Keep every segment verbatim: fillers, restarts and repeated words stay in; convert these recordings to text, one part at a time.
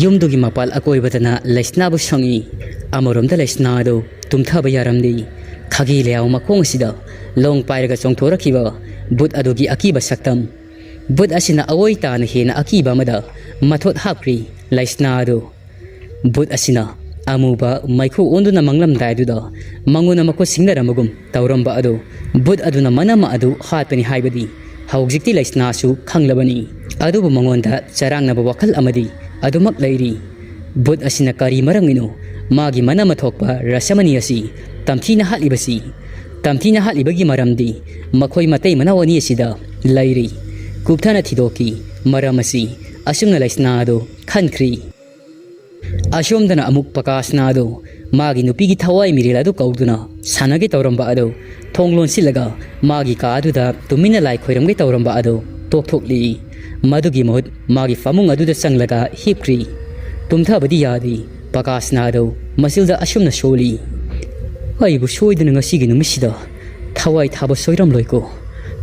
ꯌꯨꯝꯗꯨꯒꯤ ꯃꯄꯥꯜ ꯑꯀꯣꯏꯕꯗꯅ ꯂꯩꯁꯅꯥꯕꯨ ꯁꯪꯏ꯫ ꯑꯃꯔꯣꯝꯗ ꯂꯩꯁꯅꯥ ꯑꯗꯨ ꯇꯨꯝꯊꯕ ꯌꯥꯔꯝꯗꯦ꯫ ꯈꯥꯒꯤ ꯂꯩꯍꯥꯎ ꯃꯈꯣꯡ ꯑꯁꯤꯗ ꯂꯣꯡ ꯄꯥꯏꯔꯒ ꯆꯣꯡꯊꯣꯔꯛꯈꯤꯕ ꯕꯨꯠ ꯑꯗꯨꯒꯤ ꯑꯀꯤꯕ ꯁꯛꯇꯝ꯫ ꯕꯨꯠ ꯑꯁꯤꯅ ꯑꯑꯣꯏ ꯇꯥꯅ ꯍꯦꯟꯅ ꯑꯀꯤꯕ ꯑꯃꯗ ꯃꯊꯣꯠ ꯍꯥꯞꯈ꯭ꯔꯤ ꯂꯩꯁꯅꯥ ꯑꯗꯨ꯫ ꯕꯨꯠ ꯑꯁꯤꯅ ꯑꯃꯨꯕ ꯃꯩꯈꯨ ꯑꯣꯟꯗꯨꯅ ꯃꯪꯂꯝꯗꯥꯏꯗꯨꯗ ꯃꯉꯣꯟꯗ ꯃꯈꯨꯠ ꯁꯤꯡꯅꯔꯝꯕꯒꯨꯝ ꯇꯧꯔꯝꯕ ꯑꯗꯨ ꯕꯨꯠ ꯑꯗꯨꯅ ꯃꯅꯝ ꯑꯗꯨ ꯍꯥꯠꯄꯅꯤ ꯍꯥꯏꯕꯗꯤ ꯍꯧꯖꯤꯛꯇꯤ ꯂꯩꯁꯅꯥꯁꯨ ꯈꯪꯂꯕꯅꯤ꯫ ꯑꯗꯨꯕꯨ ꯃꯉꯣꯟꯗ ꯆꯔꯥꯡꯅꯕ ꯋꯥꯈꯜ ꯑꯃꯗꯤ ꯑꯗꯨꯃꯛ ꯂꯩꯔꯤ꯫ ꯕꯨꯠ ꯑꯁꯤꯅ ꯀꯔꯤ ꯃꯔꯝꯒꯤꯅꯣ ꯃꯥꯒꯤ ꯃꯅꯝ ꯊꯣꯛꯄ ꯔꯁꯃꯅꯤ ꯑꯁꯤ ꯇꯝꯊꯤꯅ ꯍꯥꯠꯂꯤꯕꯁꯤ? ꯇꯝꯊꯤꯅ ꯍꯥꯠꯂꯤꯕꯒꯤ ꯃꯔꯝꯗꯤ ꯃꯈꯣꯏ ꯃꯇꯩ ꯃꯅꯥꯎ ꯑꯅꯤ ꯑꯁꯤꯗ ꯂꯩꯔꯤ꯫ ꯀꯨꯞꯊꯅ ꯊꯤꯗꯣꯛꯈꯤ꯫ ꯃꯔꯝ ꯑꯁꯤ ꯑꯁꯨꯝꯅ ꯂꯩꯁꯅꯥ ꯑꯗꯨ ꯈꯟꯈ꯭ꯔꯤ꯫ ꯑꯁꯣꯝꯗꯅ ꯑꯃꯨꯛ ꯄꯀꯥꯁꯅꯥ ꯑꯗꯨ ꯃꯥꯒꯤ ꯅꯨꯄꯤꯒꯤ ꯊꯋꯥꯏ ꯃꯤꯔꯦꯜ ꯑꯗꯨ ꯀꯧꯗꯨꯅ ꯁꯥꯟꯅꯒꯦ ꯇꯧꯔꯝꯕ ꯑꯗꯨ ꯊꯣꯡ ꯂꯣꯟꯁꯤꯜꯂꯒ ꯃꯥꯒꯤ ꯀꯥ ꯑꯗꯨꯗ ꯇꯨꯃꯤꯟꯅ ꯂꯥꯏ ꯈꯣꯏꯔꯝꯒꯦ ꯇꯧꯔꯝꯕ ꯑꯗꯨ ꯇꯣꯛꯊꯣꯛꯂꯤ꯫ ꯃꯗꯨꯒꯤ ꯃꯍꯨꯠ ꯃꯥꯒꯤ ꯐꯃꯨꯡ ꯑꯗꯨꯗ ꯆꯪꯂꯒ ꯍꯤꯞꯈ꯭ꯔꯤ꯫ ꯇꯨꯝꯊꯕꯗꯤ ꯌꯥꯗꯦ꯫ ꯄꯀꯥꯁꯅꯥ ꯑꯗꯨ ꯃꯆꯤꯜꯗ ꯑꯁꯨꯝꯅ ꯁꯣꯜꯂꯤ, "ꯑꯩꯕꯨ ꯁꯣꯏꯗꯅ ꯉꯁꯤꯒꯤ ꯅꯨꯃꯤꯠꯁꯤꯗ ꯊꯋꯥꯏ ꯊꯥꯕ ꯁꯣꯏꯔꯝꯂꯣꯏꯀꯣ꯫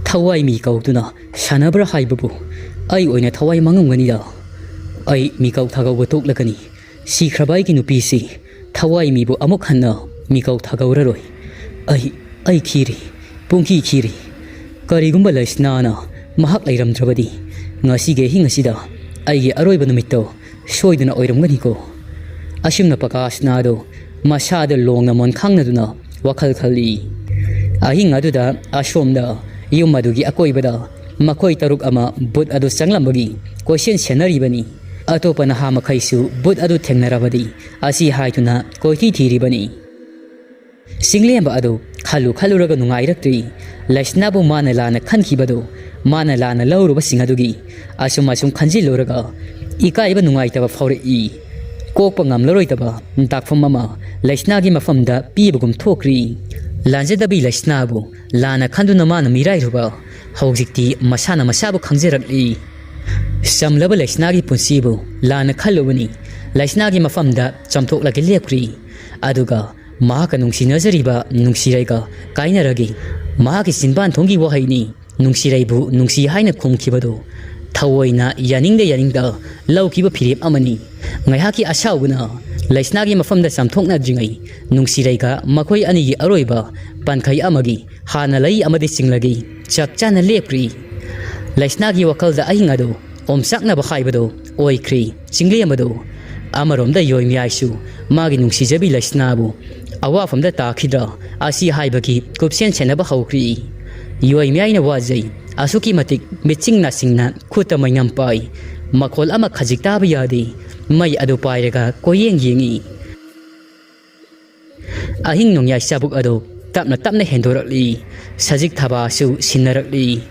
ꯊꯋꯥꯏ ꯃꯤ ꯀꯧꯗꯨꯅ ꯁꯥꯟꯅꯕ꯭ꯔꯥ ꯍꯥꯏꯕꯕꯨ ꯑꯩ ꯑꯣꯏꯅ ꯊꯋꯥꯏ ꯃꯥꯡꯉꯝꯒꯅꯤꯗ꯫ ꯑꯩ ꯃꯤꯀꯧ ꯊꯥꯒꯧꯕ ꯇꯣꯛꯂꯒꯅꯤ꯫ ꯁꯤꯈ꯭ꯔꯕ ꯑꯩꯒꯤ ꯅꯨꯄꯤꯁꯤ ꯊꯋꯥꯏ ꯃꯤꯕꯨ ꯑꯃꯨꯛ ꯍꯟꯅ ꯃꯤꯀꯧ ꯊꯥꯒꯧꯔꯔꯣꯏ꯫ ꯑꯩ, ꯑꯩ ꯈꯤꯔꯦ, ꯄꯨꯡꯈꯤ ꯈꯤꯔꯦ꯫ ꯀꯔꯤꯒꯨꯝꯕ ꯂꯩꯁꯅꯥꯅ ꯃꯍꯥꯛ ꯂꯩꯔꯝꯗ꯭ꯔꯕꯗꯤ ꯉꯁꯤꯒꯤ ꯑꯍꯤꯡ ꯑꯁꯤꯗ ꯑꯩꯒꯤ ꯑꯔꯣꯏꯕ ꯅꯨꯃꯤꯠꯇꯣ ꯁꯣꯏꯗꯅ ꯑꯣꯏꯔꯝꯒꯅꯤꯀꯣ?" ꯑꯁꯨꯝꯅ ꯄꯀꯥꯁꯅꯥꯗꯣ ꯃꯁꯥꯗ ꯂꯣꯡꯅ ꯃꯣꯟꯈꯥꯡꯅꯗꯨꯅ ꯋꯥꯈꯜ ꯈꯜꯂꯤ꯫ ꯑꯍꯤꯡ ꯑꯗꯨꯗ ꯑꯁꯣꯝꯗ ꯌꯨꯝ ꯑꯗꯨꯒꯤ ꯑꯀꯣꯏꯕꯗ ꯃꯈꯣꯏ ꯇꯔꯨꯛ ꯑꯃ ꯕꯨꯠ ꯑꯗꯨ ꯆꯪꯂꯝꯕꯒꯤ ꯀꯣꯏꯁꯦꯟ ꯁꯦꯟꯅꯔꯤꯕꯅꯤ꯫ ꯑꯇꯣꯞꯄ ꯅꯍꯥ ꯃꯈꯩꯁꯨ ꯕꯨꯠ ꯑꯗꯨ ꯊꯦꯡꯅꯔꯕꯗꯤ ꯑꯁꯤ ꯍꯥꯏꯗꯨꯅ ꯀꯣꯏꯊꯤ ꯊꯤꯔꯤꯕꯅꯤ꯫ ꯆꯤꯡꯂꯦꯝꯕ ꯑꯗꯨ ꯈꯜꯂꯨ ꯈꯜꯂꯨꯔꯒ ꯅꯨꯡꯉꯥꯏꯔꯛꯇ꯭ꯔꯤ꯫ ꯂꯩꯁꯅꯥꯕꯨ ꯃꯥꯅ ꯂꯥꯟꯅ ꯈꯟꯈꯤꯕꯗꯨ, ꯃꯥꯅ ꯂꯥꯟꯅ ꯂꯧꯔꯨꯕꯁꯤꯡ ꯑꯗꯨꯒꯤ ꯑꯁꯨꯝ ꯑꯁꯨꯝ ꯈꯟꯖꯤꯜꯂꯨꯔꯒ ꯏꯀꯥꯏꯕ ꯅꯨꯡꯉꯥꯏꯇꯕ ꯐꯥꯎꯔꯛꯏ꯫ ꯀꯣꯛꯄ ꯉꯝꯂꯔꯣꯏꯗꯕ ꯗꯥꯛꯐꯝ ꯑꯃ ꯂꯩꯁꯅꯥꯒꯤ ꯃꯐꯝꯗ ꯄꯤꯕꯒꯨꯝ ꯊꯣꯛꯈ꯭ꯔꯤ꯫ ꯂꯥꯟꯖꯗꯕꯤ ꯂꯩꯁꯅꯥꯕꯨ ꯂꯥꯟꯅ ꯈꯟꯗꯨꯅ ꯃꯥꯅ ꯃꯤꯔꯥꯏꯔꯨꯕ ꯍꯧꯖꯤꯛꯇꯤ ꯃꯁꯥꯅ ꯃꯁꯥꯕꯨ ꯈꯪꯖꯔꯛꯂꯤ꯫ ꯆꯝꯂꯕ ꯂꯩꯁꯅꯥꯒꯤ ꯄꯨꯟꯁꯤꯕꯨ ꯂꯥꯟꯅ ꯈꯜꯂꯨꯕꯅꯤ꯫ ꯂꯩꯁꯅꯥꯒꯤ ꯃꯐꯝꯗ ꯆꯥꯝꯊꯣꯛꯂꯒ ꯂꯦꯞꯈ꯭ꯔꯤ꯫ ꯑꯗꯨꯒ ꯃꯍꯥꯛꯀ ꯅꯨꯡꯁꯤꯅꯖꯔꯤꯕ ꯅꯨꯡꯁꯤꯔꯩꯒ ꯀꯥꯏꯅꯔꯒꯦ꯫ ꯃꯍꯥꯛꯀꯤ ꯆꯤꯟꯕꯥꯟ ꯊꯣꯡꯒꯤ ꯋꯥꯍꯩꯅꯤ ꯅꯨꯡꯁꯤꯔꯩꯕꯨ ꯅꯨꯡꯁꯤ ꯍꯥꯏꯅ ꯈꯨꯝꯈꯤꯕꯗꯨ꯫ ꯊꯑꯣꯏꯅ ꯌꯥꯅꯤꯡꯗ ꯌꯥꯅꯤꯡꯗ ꯂꯧꯈꯤꯕ ꯐꯤꯔꯦꯞ ꯑꯃꯅꯤ꯫ ꯉꯥꯏꯍꯥꯛꯀꯤ ꯑꯁꯥꯎꯕꯅ ꯂꯩꯁꯅꯥꯒꯤ ꯃꯐꯝꯗ ꯆꯥꯝꯊꯣꯛꯅꯗ꯭ꯔꯤꯉꯩ, ꯅꯨꯡꯁꯤꯔꯩꯒ ꯃꯈꯣꯏ ꯑꯅꯤꯒꯤ ꯑꯔꯣꯏꯕ ꯄꯟꯈꯩ ꯑꯃꯒꯤ ꯍꯥꯟꯅ ꯂꯩ ꯑꯃꯗꯤ ꯆꯤꯡꯂꯒꯤ ꯆꯞ ꯆꯥꯅ ꯂꯦꯞꯈ꯭ꯔꯤ꯫ ꯂꯩꯁꯅꯥꯒꯤ ꯋꯥꯈꯜꯗ ꯑꯍꯤꯡ ꯑꯗꯨ ꯑꯣꯝꯆꯥꯛꯅꯕ ꯍꯥꯏꯕꯗꯨ ꯑꯣꯏꯈ꯭ꯔꯤ꯫ ꯆꯤꯡꯂꯦꯝ ꯑꯗꯨ ꯑꯃꯔꯣꯝꯗ ꯌꯣꯏꯃꯤꯌꯥꯏꯁꯨ ꯃꯥꯒꯤ ꯅꯨꯡꯁꯤꯖꯕꯤ ꯂꯩꯁꯅꯥꯕꯨ ꯑꯋꯥꯐꯝꯗ ꯇꯥꯈꯤꯗ꯭ꯔꯥ ꯑꯁꯤ ꯍꯥꯏꯕꯒꯤ ꯀꯨꯞꯁꯦꯟ ꯁꯦꯟꯅꯕ ꯍꯧꯈ꯭ꯔꯤ꯫ ꯌꯣꯏꯃꯤꯌꯥꯏꯅ ꯋꯥꯖꯩ꯫ ꯑꯁꯨꯛꯀꯤ ꯃꯇꯤꯛ ꯃꯤꯠꯁꯤꯡ ꯅꯥꯁꯤꯡꯅ ꯈꯨꯠꯇ ꯃꯩꯅꯝ ꯄꯥꯏ꯫ ꯃꯈꯣꯜ ꯑꯃ ꯈꯖꯤꯛ ꯇꯥꯕ ꯌꯥꯗꯦ꯫ ꯃꯩ ꯑꯗꯨ ꯄꯥꯏꯔꯒ ꯀꯣꯏꯌꯦꯡ ꯌꯦꯡꯏ꯫ ꯑꯍꯤꯡ ꯅꯣꯡꯌꯥꯏ ꯆꯥꯕꯨꯛ ꯑꯗꯨ ꯇꯞꯅ ꯇꯞꯅ ꯍꯦꯟꯗꯣꯔꯛꯂꯤ꯫ ꯁꯖꯤꯛ ꯊꯕꯥꯁꯨ ꯁꯤꯟꯅꯔꯛꯂꯤ꯫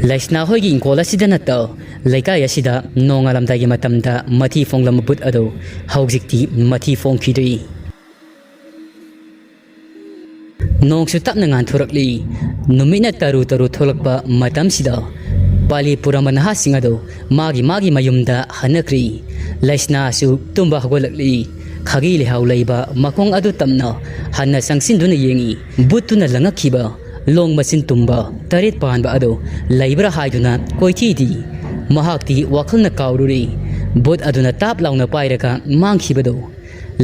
ꯂꯩꯁꯅꯥ ꯍꯣꯏꯒꯤ ꯏꯪꯈꯣꯜ ꯑꯁꯤꯗ ꯅꯠꯇ, ꯂꯩꯀꯥꯏ ꯑꯁꯤꯗ ꯅꯣꯡꯉꯥꯜꯂꯝꯗꯥꯏꯒꯤ ꯃꯇꯝꯗ ꯃꯊꯤ ꯐꯣꯡꯂꯝꯕ ꯕꯨꯠ ꯑꯗꯨ ꯍꯧꯖꯤꯛꯇꯤ ꯃꯊꯤ ꯐꯣꯡꯈꯤꯗ꯭ꯔꯤ꯫ ꯅꯣꯡꯁꯨ ꯇꯞꯅ ꯉꯥꯟꯊꯣꯔꯛꯂꯤ꯫ ꯅꯨꯃꯤꯠꯅ ꯇꯔꯨ ꯇꯔꯨ ꯊꯣꯛꯂꯛꯄ ꯃꯇꯝꯁꯤꯗ ꯄꯥꯂꯤ ꯄꯨꯔꯝꯕ ꯅꯍꯥꯁꯤꯡ ꯑꯗꯨ ꯃꯥꯒꯤ ꯃꯥꯒꯤ ꯃꯌꯨꯝꯗ ꯍꯟꯅꯈ꯭ꯔꯤ꯫ ꯂꯩꯁꯅꯥꯁꯨ ꯇꯨꯝꯕ ꯍꯧꯒꯠꯂꯛꯂꯤ꯫ ꯈꯥꯒꯤ ꯂꯩꯍꯥꯎ ꯂꯩꯕ ꯃꯈꯣꯡ ꯑꯗꯨ ꯇꯞꯅ ꯍꯟꯅ ꯆꯪꯁꯤꯟꯗꯨꯅ ꯌꯦꯡꯏ꯫ ꯕꯨꯠꯇꯨꯅ ꯂꯪꯉꯛꯈꯤꯕ ꯂꯣꯡ ꯃꯆꯤꯟ ꯇꯨꯝꯕ ꯇꯔꯦꯠ ꯄꯥꯟꯕ ꯑꯗꯨ ꯂꯩꯕ꯭ꯔꯥ ꯍꯥꯏꯗꯨꯅ ꯀꯣꯏꯊꯤ ꯊꯤ꯫ ꯃꯍꯥꯛꯇꯤ ꯋꯥꯈꯜꯅ ꯀꯥꯎꯔꯨꯔꯦ꯫ ꯕꯨꯠ ꯑꯗꯨꯅ ꯇꯥꯞ ꯂꯥꯎꯅ ꯄꯥꯏꯔꯒ ꯃꯥꯡꯈꯤꯕꯗꯨ꯫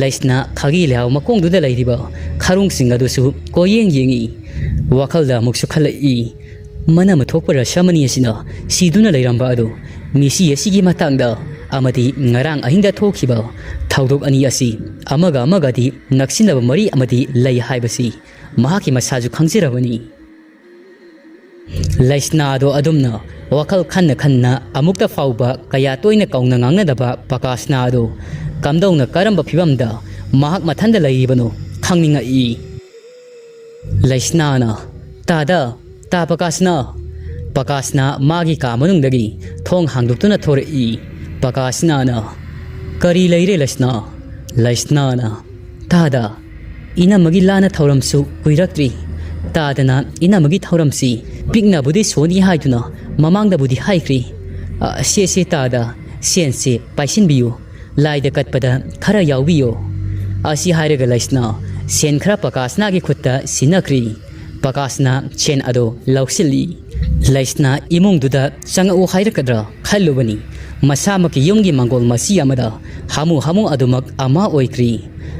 ꯂꯩꯁꯅꯥ ꯈꯥꯒꯤ ꯂꯩꯍꯥꯎ ꯃꯈꯣꯡꯗꯨꯗ ꯂꯩꯔꯤꯕ ꯈꯔꯨꯡꯁꯤꯡ ꯑꯗꯨꯁꯨ ꯀꯣꯏꯌꯦꯡ ꯌꯦꯡꯏ꯫ ꯋꯥꯈꯜꯗ ꯑꯃꯨꯛꯁꯨ ꯈꯜꯂꯛꯏ, ꯃꯅꯝ ꯊꯣꯛꯄ ꯔꯁꯃꯅꯤ ꯑꯁꯤꯅ ꯁꯤꯗꯨꯅ ꯂꯩꯔꯝꯕ ꯑꯗꯨ ꯃꯤꯁꯤ ꯑꯁꯤꯒꯤ ꯃꯇꯥꯡꯗ ꯑꯃꯗꯤ ꯉꯔꯥꯡ ꯑꯍꯤꯡꯗ ꯊꯣꯛꯈꯤꯕ ꯊꯧꯗꯣꯛ ꯑꯅꯤ ꯑꯁꯤ ꯑꯃꯒ ꯑꯃꯒꯗꯤ ꯅꯛꯁꯤꯟꯅꯕ ꯃꯔꯤ ꯑꯃꯗꯤ ꯂꯩ ꯍꯥꯏꯕꯁꯤ ꯃꯍꯥꯛꯀꯤ ꯃꯁꯥꯁꯨ ꯈꯪꯖꯔꯕꯅꯤ꯫ ꯂꯩꯁꯅꯥ ꯑꯗꯣ ꯑꯗꯨꯝꯅ ꯋꯥꯈꯜ ꯈꯟꯅ ꯈꯟꯅ ꯑꯃꯨꯛꯇ ꯐꯥꯎꯕ ꯀꯌꯥ ꯇꯣꯏꯅ ꯀꯧꯅ ꯉꯥꯡꯅꯗꯕ ꯄꯀꯥꯁꯅꯥ ꯑꯗꯣ ꯀꯝꯗꯧꯅ ꯀꯔꯝꯕ ꯐꯤꯕꯝꯗ ꯃꯍꯥꯛ ꯃꯊꯟꯗ ꯂꯩꯔꯤꯕꯅꯣ ꯈꯪꯅꯤꯡꯉꯛꯏ꯫ ꯂꯩꯁꯅꯥꯅ, "ꯇꯥꯗ, ꯇꯥ ꯄꯀꯥꯁꯅꯥ!" ꯄꯀꯥꯁꯅꯥ ꯃꯥꯒꯤ ꯀꯥ ꯃꯅꯨꯡꯗꯒꯤ ꯊꯣꯡ ꯍꯥꯡꯗꯣꯛꯇꯨꯅ ꯊꯣꯔꯛꯏ꯫ ꯄꯀꯥꯁꯅꯥꯅ, "ꯀꯔꯤ ꯂꯩꯔꯦ ꯂꯩꯁꯅꯥ?" ꯂꯩꯁꯅꯥꯅ, "ꯇꯥꯗ, ꯏꯅꯝꯃꯒꯤ ꯂꯥꯟꯅ ꯊꯧꯔꯝꯁꯨ ꯀꯨꯏꯔꯛꯇ꯭ꯔꯤ꯫ ꯇꯥꯗꯅ ꯏꯅꯝꯃꯒꯤ ꯊꯧꯔꯝꯁꯤ ꯄꯤꯛꯅꯕꯨꯗꯤ ꯁꯣꯅꯤ ꯍꯥꯏꯗꯨꯅ ꯃꯃꯥꯡꯗꯕꯨꯗꯤ ꯍꯥꯏꯈ꯭ꯔꯤ꯫ ꯑ, ꯁꯦ, ꯁꯦ, ꯇꯥꯗ, ꯁꯦꯟꯁꯦ ꯄꯥꯏꯁꯤꯟꯕꯤꯌꯨ꯫ ꯂꯥꯏꯗ ꯀꯠꯄꯗ ꯈꯔ ꯌꯥꯎꯕꯤꯌꯨ꯫" ꯑꯁꯤ ꯍꯥꯏꯔꯒ ꯂꯩꯁꯅꯥ ꯁꯦꯟ ꯈꯔ ꯄꯀꯥꯁꯅꯥꯒꯤ ꯈꯨꯠꯇ ꯁꯤꯟꯅꯈ꯭ꯔꯤ꯫ ꯄꯀꯥꯁꯅꯥ ꯁꯦꯟ ꯑꯗꯨ ꯂꯧꯁꯤꯜꯂꯤ꯫ ꯂꯩꯁꯅꯥ ꯏꯃꯨꯡꯗꯨꯗ ꯆꯪꯉꯛꯎ ꯍꯥꯏꯔꯛꯀꯗ꯭ꯔꯥ ꯈꯜꯂꯨꯕꯅꯤ꯫ ꯃꯁꯥꯃꯛꯀꯤ ꯌꯨꯝꯒꯤ ꯃꯪꯒꯣꯜ ꯃꯆꯤ ꯑꯃꯗ ꯍꯥꯃꯨ ꯍꯥꯃꯨ ꯑꯗꯨꯃꯛ ꯑꯃ ꯑꯣꯏꯈ꯭ꯔꯤ꯫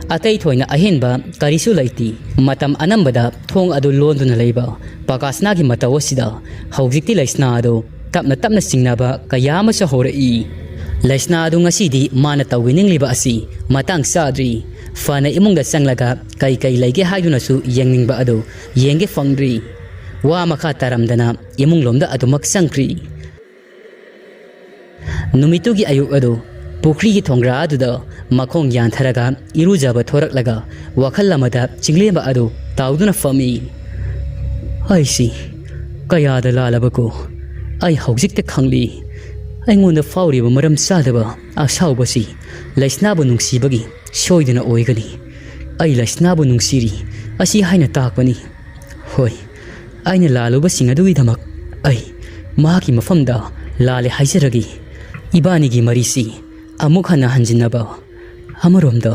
ꯑꯇꯩ ꯊꯣꯏꯅ ꯑꯍꯦꯟꯕ ꯀꯔꯤꯁꯨ ꯂꯩꯇꯦ꯫ ꯃꯇꯝ ꯑꯅꯝꯕꯗ ꯊꯣꯡ ꯑꯗꯨ ꯂꯣꯟꯗꯨꯅ ꯂꯩꯕ ꯄ꯭ꯔꯀꯥꯁꯅꯥꯒꯤ ꯃꯇꯧ ꯑꯁꯤꯗ ꯍꯧꯖꯤꯛꯇꯤ ꯂꯩꯁꯅꯥ ꯑꯗꯨ ꯇꯞꯅ ꯇꯞꯅ ꯆꯤꯡꯅꯕ ꯀꯌꯥ ꯑꯃꯁꯨ ꯍꯧꯔꯛꯏ꯫ ꯂꯩꯁꯅꯥ ꯑꯗꯨ ꯉꯁꯤꯗꯤ ꯃꯥꯅ ꯇꯧꯕꯤꯅꯤꯡꯂꯤꯕ ꯑꯁꯤ ꯃꯇꯥꯡ ꯆꯥꯗ꯭ꯔꯤ꯫ ꯐꯅ ꯏꯃꯨꯡꯗ ꯆꯪꯂꯒ ꯀꯩ ꯀꯩ ꯂꯩꯒꯦ ꯍꯥꯏꯗꯨꯅꯁꯨ ꯌꯦꯡꯅꯤꯡꯕ ꯑꯗꯨ ꯌꯦꯡꯒꯦ ꯐꯪꯗ꯭ꯔꯤ꯫ ꯋꯥ ꯃꯈꯥ ꯇꯥꯔꯝꯗꯅ ꯏꯃꯨꯡꯂꯣꯝꯗ ꯑꯗꯨꯃꯛ ꯆꯪꯈ꯭ꯔꯤ꯫ ꯅꯨꯃꯤꯠꯇꯨꯒꯤ ꯑꯌꯨꯛ ꯑꯗꯨ ꯄꯨꯈ꯭ꯔꯤꯒꯤ ꯊꯣꯡꯒ꯭ꯔꯥ ꯑꯗꯨꯗ ꯃꯈꯣꯡ ꯌꯥꯟꯊꯔꯒ ꯏꯔꯨꯖꯕ ꯊꯣꯔꯛꯂꯒ ꯋꯥꯈꯜ ꯑꯃꯗ ꯆꯤꯡꯂꯦꯝꯕ ꯑꯗꯨ ꯇꯥꯎꯗꯨꯅ ꯐꯝꯃꯤ꯫ ꯑꯩꯁꯤ ꯀꯌꯥꯗ ꯂꯥꯜꯂꯕꯀꯣ? ꯑꯩ ꯍꯧꯖꯤꯛꯇ ꯈꯪꯂꯤ꯫ ꯑꯩꯉꯣꯟꯗ ꯐꯥꯎꯔꯤꯕ ꯃꯔꯝ ꯆꯥꯗꯕ ꯑꯁꯥꯎꯕꯁꯤ ꯂꯩꯁꯅꯥꯕꯨ ꯅꯨꯡꯁꯤꯕꯒꯤ ꯁꯣꯏꯗꯅ ꯑꯣꯏꯒꯅꯤ꯫ ꯑꯩ ꯂꯩꯁꯅꯥꯕꯨ ꯅꯨꯡꯁꯤꯔꯤ ꯑꯁꯤ ꯍꯥꯏꯅ ꯇꯥꯛꯄꯅꯤ꯫ ꯍꯣꯏ, ꯑꯩꯅ ꯂꯥꯜꯂꯨꯕꯁꯤꯡ ꯑꯗꯨꯒꯤꯗꯃꯛ ꯑꯩ ꯃꯍꯥꯛꯀꯤ ꯃꯐꯝꯗ ꯂꯥꯜꯂꯦ ꯍꯥꯏꯖꯔꯒꯦ꯫ ꯏꯕꯥꯅꯤꯒꯤ ꯃꯔꯤꯁꯤ ꯑꯃꯨꯛ ꯍꯟꯅ ꯍꯟꯖꯤꯟꯅꯕ꯫ ꯑꯃꯔꯣꯝꯗ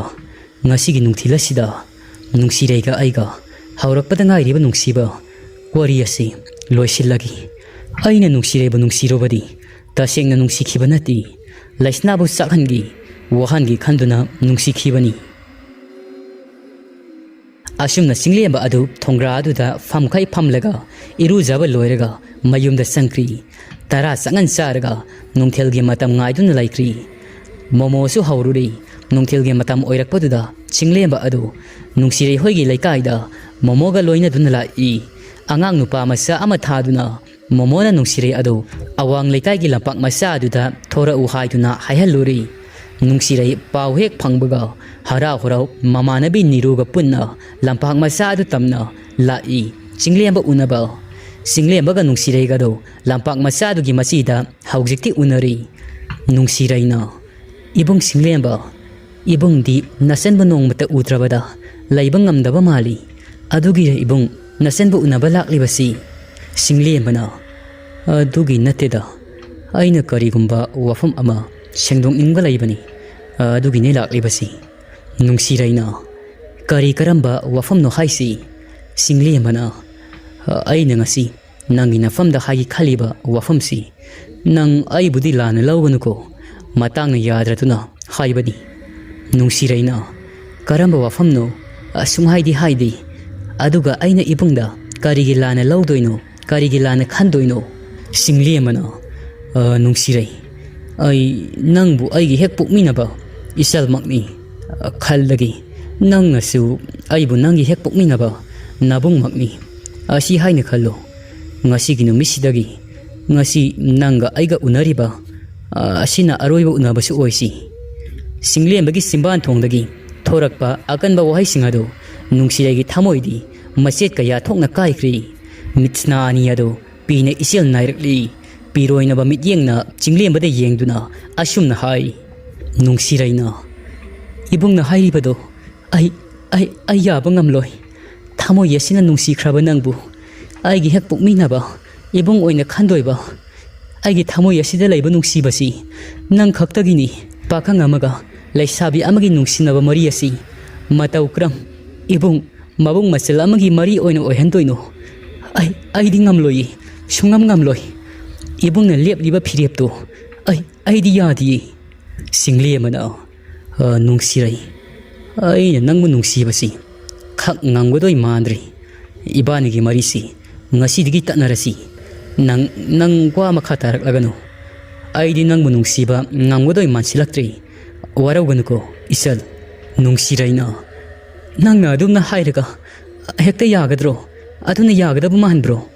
ꯉꯁꯤꯒꯤ ꯅꯨꯡꯊꯤꯜ ꯑꯁꯤꯗ ꯅꯨꯡꯁꯤꯔꯩꯒ ꯑꯩꯒ ꯍꯧꯔꯛꯄꯗ ꯉꯥꯏꯔꯤꯕ ꯅꯨꯡꯁꯤꯕ ꯋꯥꯔꯤ ꯑꯁꯤ ꯂꯣꯏꯁꯤꯜꯂꯒꯦ꯫ ꯑꯩꯅ ꯅꯨꯡꯁꯤꯔꯩꯕꯨ ꯅꯨꯡꯁꯤꯔꯨꯕꯗꯤ ꯇꯁꯦꯡꯅ ꯅꯨꯡꯁꯤꯈꯤꯕ ꯅꯠꯇꯦ, ꯂꯩꯁꯅꯥꯕꯨ ꯆꯥꯛꯍꯟꯒꯦ ꯋꯥꯍꯟꯒꯦ ꯈꯟꯗꯨꯅ ꯅꯨꯡꯁꯤꯈꯤꯕꯅꯤ꯫ ꯑꯁꯨꯝꯅ ꯆꯤꯡꯂꯦꯝꯕ ꯑꯗꯨ ꯊꯣꯡꯒ꯭ꯔꯥ ꯑꯗꯨꯗ ꯐꯝꯈꯩ ꯐꯝꯂꯒ ꯏꯔꯨꯖꯕ ꯂꯣꯏꯔꯒ ꯃꯌꯨꯝꯗ ꯆꯪꯈ꯭ꯔꯤ꯫ ꯇꯔꯥ ꯆꯉꯟ ꯆꯥꯔꯒ ꯅꯨꯡꯊꯤꯜꯒꯤ ꯃꯇꯝ ꯉꯥꯏꯗꯨꯅ ꯂꯩꯈ꯭ꯔꯤ꯫ ꯃꯣꯃꯣꯁꯨ ꯍꯧꯔꯨꯔꯤ꯫ ꯅꯨꯡꯊꯤꯜꯒꯤ ꯃꯇꯝ ꯑꯣꯏꯔꯛꯄꯗꯨꯗ ꯆꯤꯡꯂꯦꯝꯕ ꯑꯗꯨ ꯅꯨꯡꯁꯤꯔꯩ ꯍꯣꯏꯒꯤ ꯂꯩꯀꯥꯏꯗ ꯃꯣꯃꯣꯒ ꯂꯣꯏꯅꯗꯨꯅ ꯂꯥꯛꯏ꯫ ꯑꯉꯥꯡ ꯅꯨꯄꯥ ꯃꯆꯥ ꯑꯃ ꯊꯥꯗꯨꯅ ꯃꯣꯃꯣꯅ ꯅꯨꯡꯁꯤꯔꯩ ꯑꯗꯨ ꯑꯋꯥꯡ ꯂꯩꯀꯥꯏꯒꯤ ꯂꯝꯄꯥꯛ ꯃꯆꯥ ꯑꯗꯨꯗ ꯊꯣꯔꯛꯎ ꯍꯥꯏꯗꯨꯅ ꯍꯥꯏꯍꯜꯂꯨꯔꯤ꯫ ꯅꯨꯡꯁꯤꯔꯩ ꯄꯥꯎ ꯍꯦꯛ ꯐꯪꯕꯒ ꯍꯔꯥꯎ ꯍꯔꯥꯎ ꯃꯃꯥꯟꯅꯕꯤ ꯅꯤꯔꯨꯒ ꯄꯨꯟꯅ ꯂꯝꯄꯥꯛ ꯃꯆꯥ ꯑꯗꯨ ꯇꯝꯅ ꯂꯥꯛꯏ꯫ ꯆꯤꯡꯂꯦꯝꯕ ꯎꯅꯕ꯫ ꯆꯤꯡꯂꯦꯝꯕꯒ ꯅꯨꯡꯁꯤꯔꯩꯒꯗꯣ ꯂꯝꯄꯥꯛ ꯃꯆꯥ ꯑꯗꯨꯒꯤ ꯃꯆꯤꯗ ꯍꯧꯖꯤꯛꯇꯤ ꯎꯅꯔꯤ꯫ ꯅꯨꯡꯁꯤꯔꯩꯅ, "ꯏꯕꯨꯡ ꯆꯤꯡꯂꯦꯝꯕ, ꯏꯕꯨꯡꯗꯤ ꯅꯆꯟꯕꯨ ꯅꯣꯡꯃꯇ ꯎꯗ꯭ꯔꯕꯗ ꯂꯩꯕ ꯉꯝꯗꯕ ꯃꯥꯜꯂꯤ꯫ ꯑꯗꯨꯒꯤꯔ ꯏꯕꯨꯡ ꯅꯆꯟꯕꯨ ꯎꯅꯕ ꯂꯥꯛꯂꯤꯕꯁꯤ?" ꯆꯤꯡꯂꯦꯝꯕꯅ, "ꯑꯗꯨꯒꯤ ꯅꯠꯇꯦꯗ, ꯑꯩꯅ ꯀꯔꯤꯒꯨꯝꯕ ꯋꯥꯐꯝ ꯑꯃ ꯁꯦꯡꯗꯣꯛꯅꯤꯡꯕ ꯂꯩꯕꯅꯤ, ꯑꯗꯨꯒꯤꯅꯦ ꯂꯥꯛꯂꯤꯕꯁꯤ꯫" ꯅꯨꯡꯁꯤꯔꯩꯅ, "ꯀꯔꯤ ꯀꯔꯝꯕ ꯋꯥꯐꯝꯅꯣ ꯍꯥꯏꯁꯤ?" ꯆꯤꯡꯂꯦꯝꯕꯅ, "ꯑꯩꯅ ꯉꯁꯤ ꯅꯪꯒꯤ ꯅꯐꯝꯗ ꯍꯥꯏꯒꯦ ꯈꯜꯂꯤꯕ ꯋꯥꯐꯝꯁꯤ ꯅꯪ ꯑꯩꯕꯨꯗꯤ ꯂꯥꯟꯅ ꯂꯧꯒꯅꯨꯀꯣ꯫ ꯃꯇꯥꯡꯅ ꯌꯥꯗ꯭ꯔꯗꯨꯅ ꯍꯥꯏꯕꯅꯤ꯫ ꯅꯨꯡꯁꯤꯔꯩꯅ, "ꯀꯔꯝꯕ ꯋꯥꯐꯝꯅꯣ? ꯑꯁꯨꯝ ꯍꯥꯏꯗꯤ ꯍꯥꯏꯗꯦ꯫ ꯑꯗꯨꯒ ꯑꯩꯅ ꯏꯕꯨꯡꯗ ꯀꯔꯤꯒꯤ ꯂꯥꯟꯅ ꯂꯧꯗꯣꯏꯅꯣ? ꯀꯔꯤꯒꯤ ꯂꯥꯟꯅ ꯈꯟꯗꯣꯏꯅꯣ?" ꯁꯤꯡꯂꯦꯝꯕꯅ, "ꯑ, ꯅꯨꯡꯁꯤꯔꯩ, ꯑꯩ ꯅꯪꯕꯨ ꯑꯩꯒꯤ ꯍꯦꯛ ꯄꯣꯛꯃꯤꯟꯅꯕ ꯏꯆꯜꯃꯛꯅꯤ꯫ ꯑ, ꯈꯜꯂꯒꯦ, ꯅꯪꯅꯁꯨ ꯑꯩꯕꯨ ꯅꯪꯒꯤ ꯍꯦꯛ ꯄꯣꯛꯃꯤꯟꯅꯕ ꯅꯕꯨꯡꯃꯛꯅꯤ꯫ ꯑꯁꯤ ꯍꯥꯏꯅ ꯈꯜꯂꯨ, ꯉꯁꯤꯒꯤ ꯅꯨꯃꯤꯠꯁꯤꯗꯒꯤ, ꯉꯁꯤ ꯅꯪꯒ ꯑꯩꯒ ꯎꯅꯔꯤꯕ, ꯑ, ꯑꯁꯤꯅ ꯑꯔꯣꯏꯕ ꯎꯅꯕꯁꯨ ꯑꯣꯏꯁꯤ꯫" ꯁꯤꯡꯂꯦꯝꯕꯒꯤ ꯆꯤꯝꯕꯥꯟ ꯊꯣꯡꯗꯒꯤ ꯊꯣꯔꯛꯄ ꯑꯀꯟꯕ ꯋꯥꯍꯩꯁꯤꯡ ꯑꯗꯨ ꯅꯨꯡꯁꯤꯔꯩꯒꯤ ꯊꯃꯣꯏꯗꯤ ꯃꯆꯦꯠ ꯀꯌꯥ ꯊꯣꯛꯅ ꯀꯥꯏꯈ꯭ꯔꯤ꯫ ꯃꯤꯠꯁꯅꯥ ꯑꯅꯤ ꯑꯗꯨ ꯄꯤꯅ ꯏꯆꯦꯜ ꯅꯥꯏꯔꯛꯂꯤ꯫ ꯄꯤꯔꯣꯏꯅꯕ ꯃꯤꯠꯌꯦꯡꯅ ꯆꯤꯡꯂꯦꯝꯕꯗ ꯌꯦꯡꯗꯨꯅ ꯑꯁꯨꯝꯅ ꯍꯥꯏ, "ꯅꯨꯡꯁꯤꯔꯩꯅ, ꯏꯕꯨꯡꯅ ꯍꯥꯏꯔꯤꯕꯗꯣ ꯑꯩ, ꯑꯩ, ꯑꯩ ꯌꯥꯕ ꯉꯝꯂꯣꯏ꯫ ꯊꯃꯣꯏ ꯑꯁꯤꯅ ꯅꯨꯡꯁꯤꯈ꯭ꯔꯕ ꯅꯪꯕꯨ ꯑꯩꯒꯤ ꯍꯦꯛ ꯄꯣꯛꯃꯤꯟꯅꯕ ꯏꯕꯨꯡ ꯑꯣꯏꯅ ꯈꯟꯗꯣꯏꯕ꯫ ꯑꯩꯒꯤ ꯊꯃꯣꯏ ꯑꯁꯤꯗ ꯂꯩꯕ ꯅꯨꯡꯁꯤꯕꯁꯤ ꯅꯪ ꯈꯛꯇꯒꯤꯅꯤ꯫ ꯄꯥꯈꯪ ꯑꯃꯒ ꯂꯩꯁꯥꯕꯤ ꯑꯃꯒꯤ ꯅꯨꯡꯁꯤꯅꯕ ꯃꯔꯤ ꯑꯁꯤ ꯃꯇꯧ ꯀꯔꯝ ꯏꯕꯨꯡ ꯃꯕꯨꯡ ꯃꯆꯜ ꯑꯃꯒꯤ ꯃꯔꯤ ꯑꯣꯏꯅ ꯑꯣꯏꯍꯟꯗꯣꯏꯅꯣ? ꯑꯩ, ꯑꯩꯗꯤ ꯉꯝꯂꯣꯏꯌꯦ, ꯁꯨꯡꯉꯝ ꯉꯝꯂꯣꯏ꯫ ꯏꯕꯨꯡꯅ ꯂꯦꯞꯂꯤꯕ ꯐꯤꯔꯦꯞꯇꯨ ꯑꯩ, ꯑꯩꯗꯤ ꯌꯥꯗꯤꯌꯦ꯫" ꯁꯤꯡꯂꯦꯝꯕꯅ, "ꯑ, ꯅꯨꯡꯁꯤꯔꯩ, ꯑꯩꯅ ꯅꯪꯕꯨ ꯅꯨꯡꯁꯤꯕꯁꯤ ꯈꯛ ꯉꯝꯒꯗꯣꯏ ꯃꯥꯟꯗ꯭ꯔꯦ꯫ ꯏꯕꯥꯅꯤꯒꯤ ꯃꯔꯤꯁꯤ ꯉꯁꯤꯗꯒꯤ ꯇꯠꯅꯔꯁꯤ꯫ ꯅꯪ, ꯅꯪ ꯋꯥ ꯃꯈꯥ ꯇꯥꯔꯛꯂꯒꯅꯨ꯫ ꯑꯩꯗꯤ ꯅꯪꯕꯨ ꯅꯨꯡꯁꯤꯕ ꯉꯝꯒꯗꯣꯏ ꯃꯥꯟꯁꯤꯜꯂꯛꯇ꯭ꯔꯦ꯫ ꯋꯥꯔꯧꯒꯅꯨꯀꯣ, ꯏꯆꯜ꯫" ꯅꯨꯡꯁꯤꯔꯩꯅ, "ꯅꯪꯅ ꯑꯗꯨꯝꯅ ꯍꯥꯏꯔꯒ ꯍꯦꯛꯇ ꯌꯥꯒꯗ꯭ꯔꯣ? ꯑꯗꯨꯅ ꯌꯥꯒꯗꯕ ꯃꯥꯟꯕ꯭ꯔꯣ?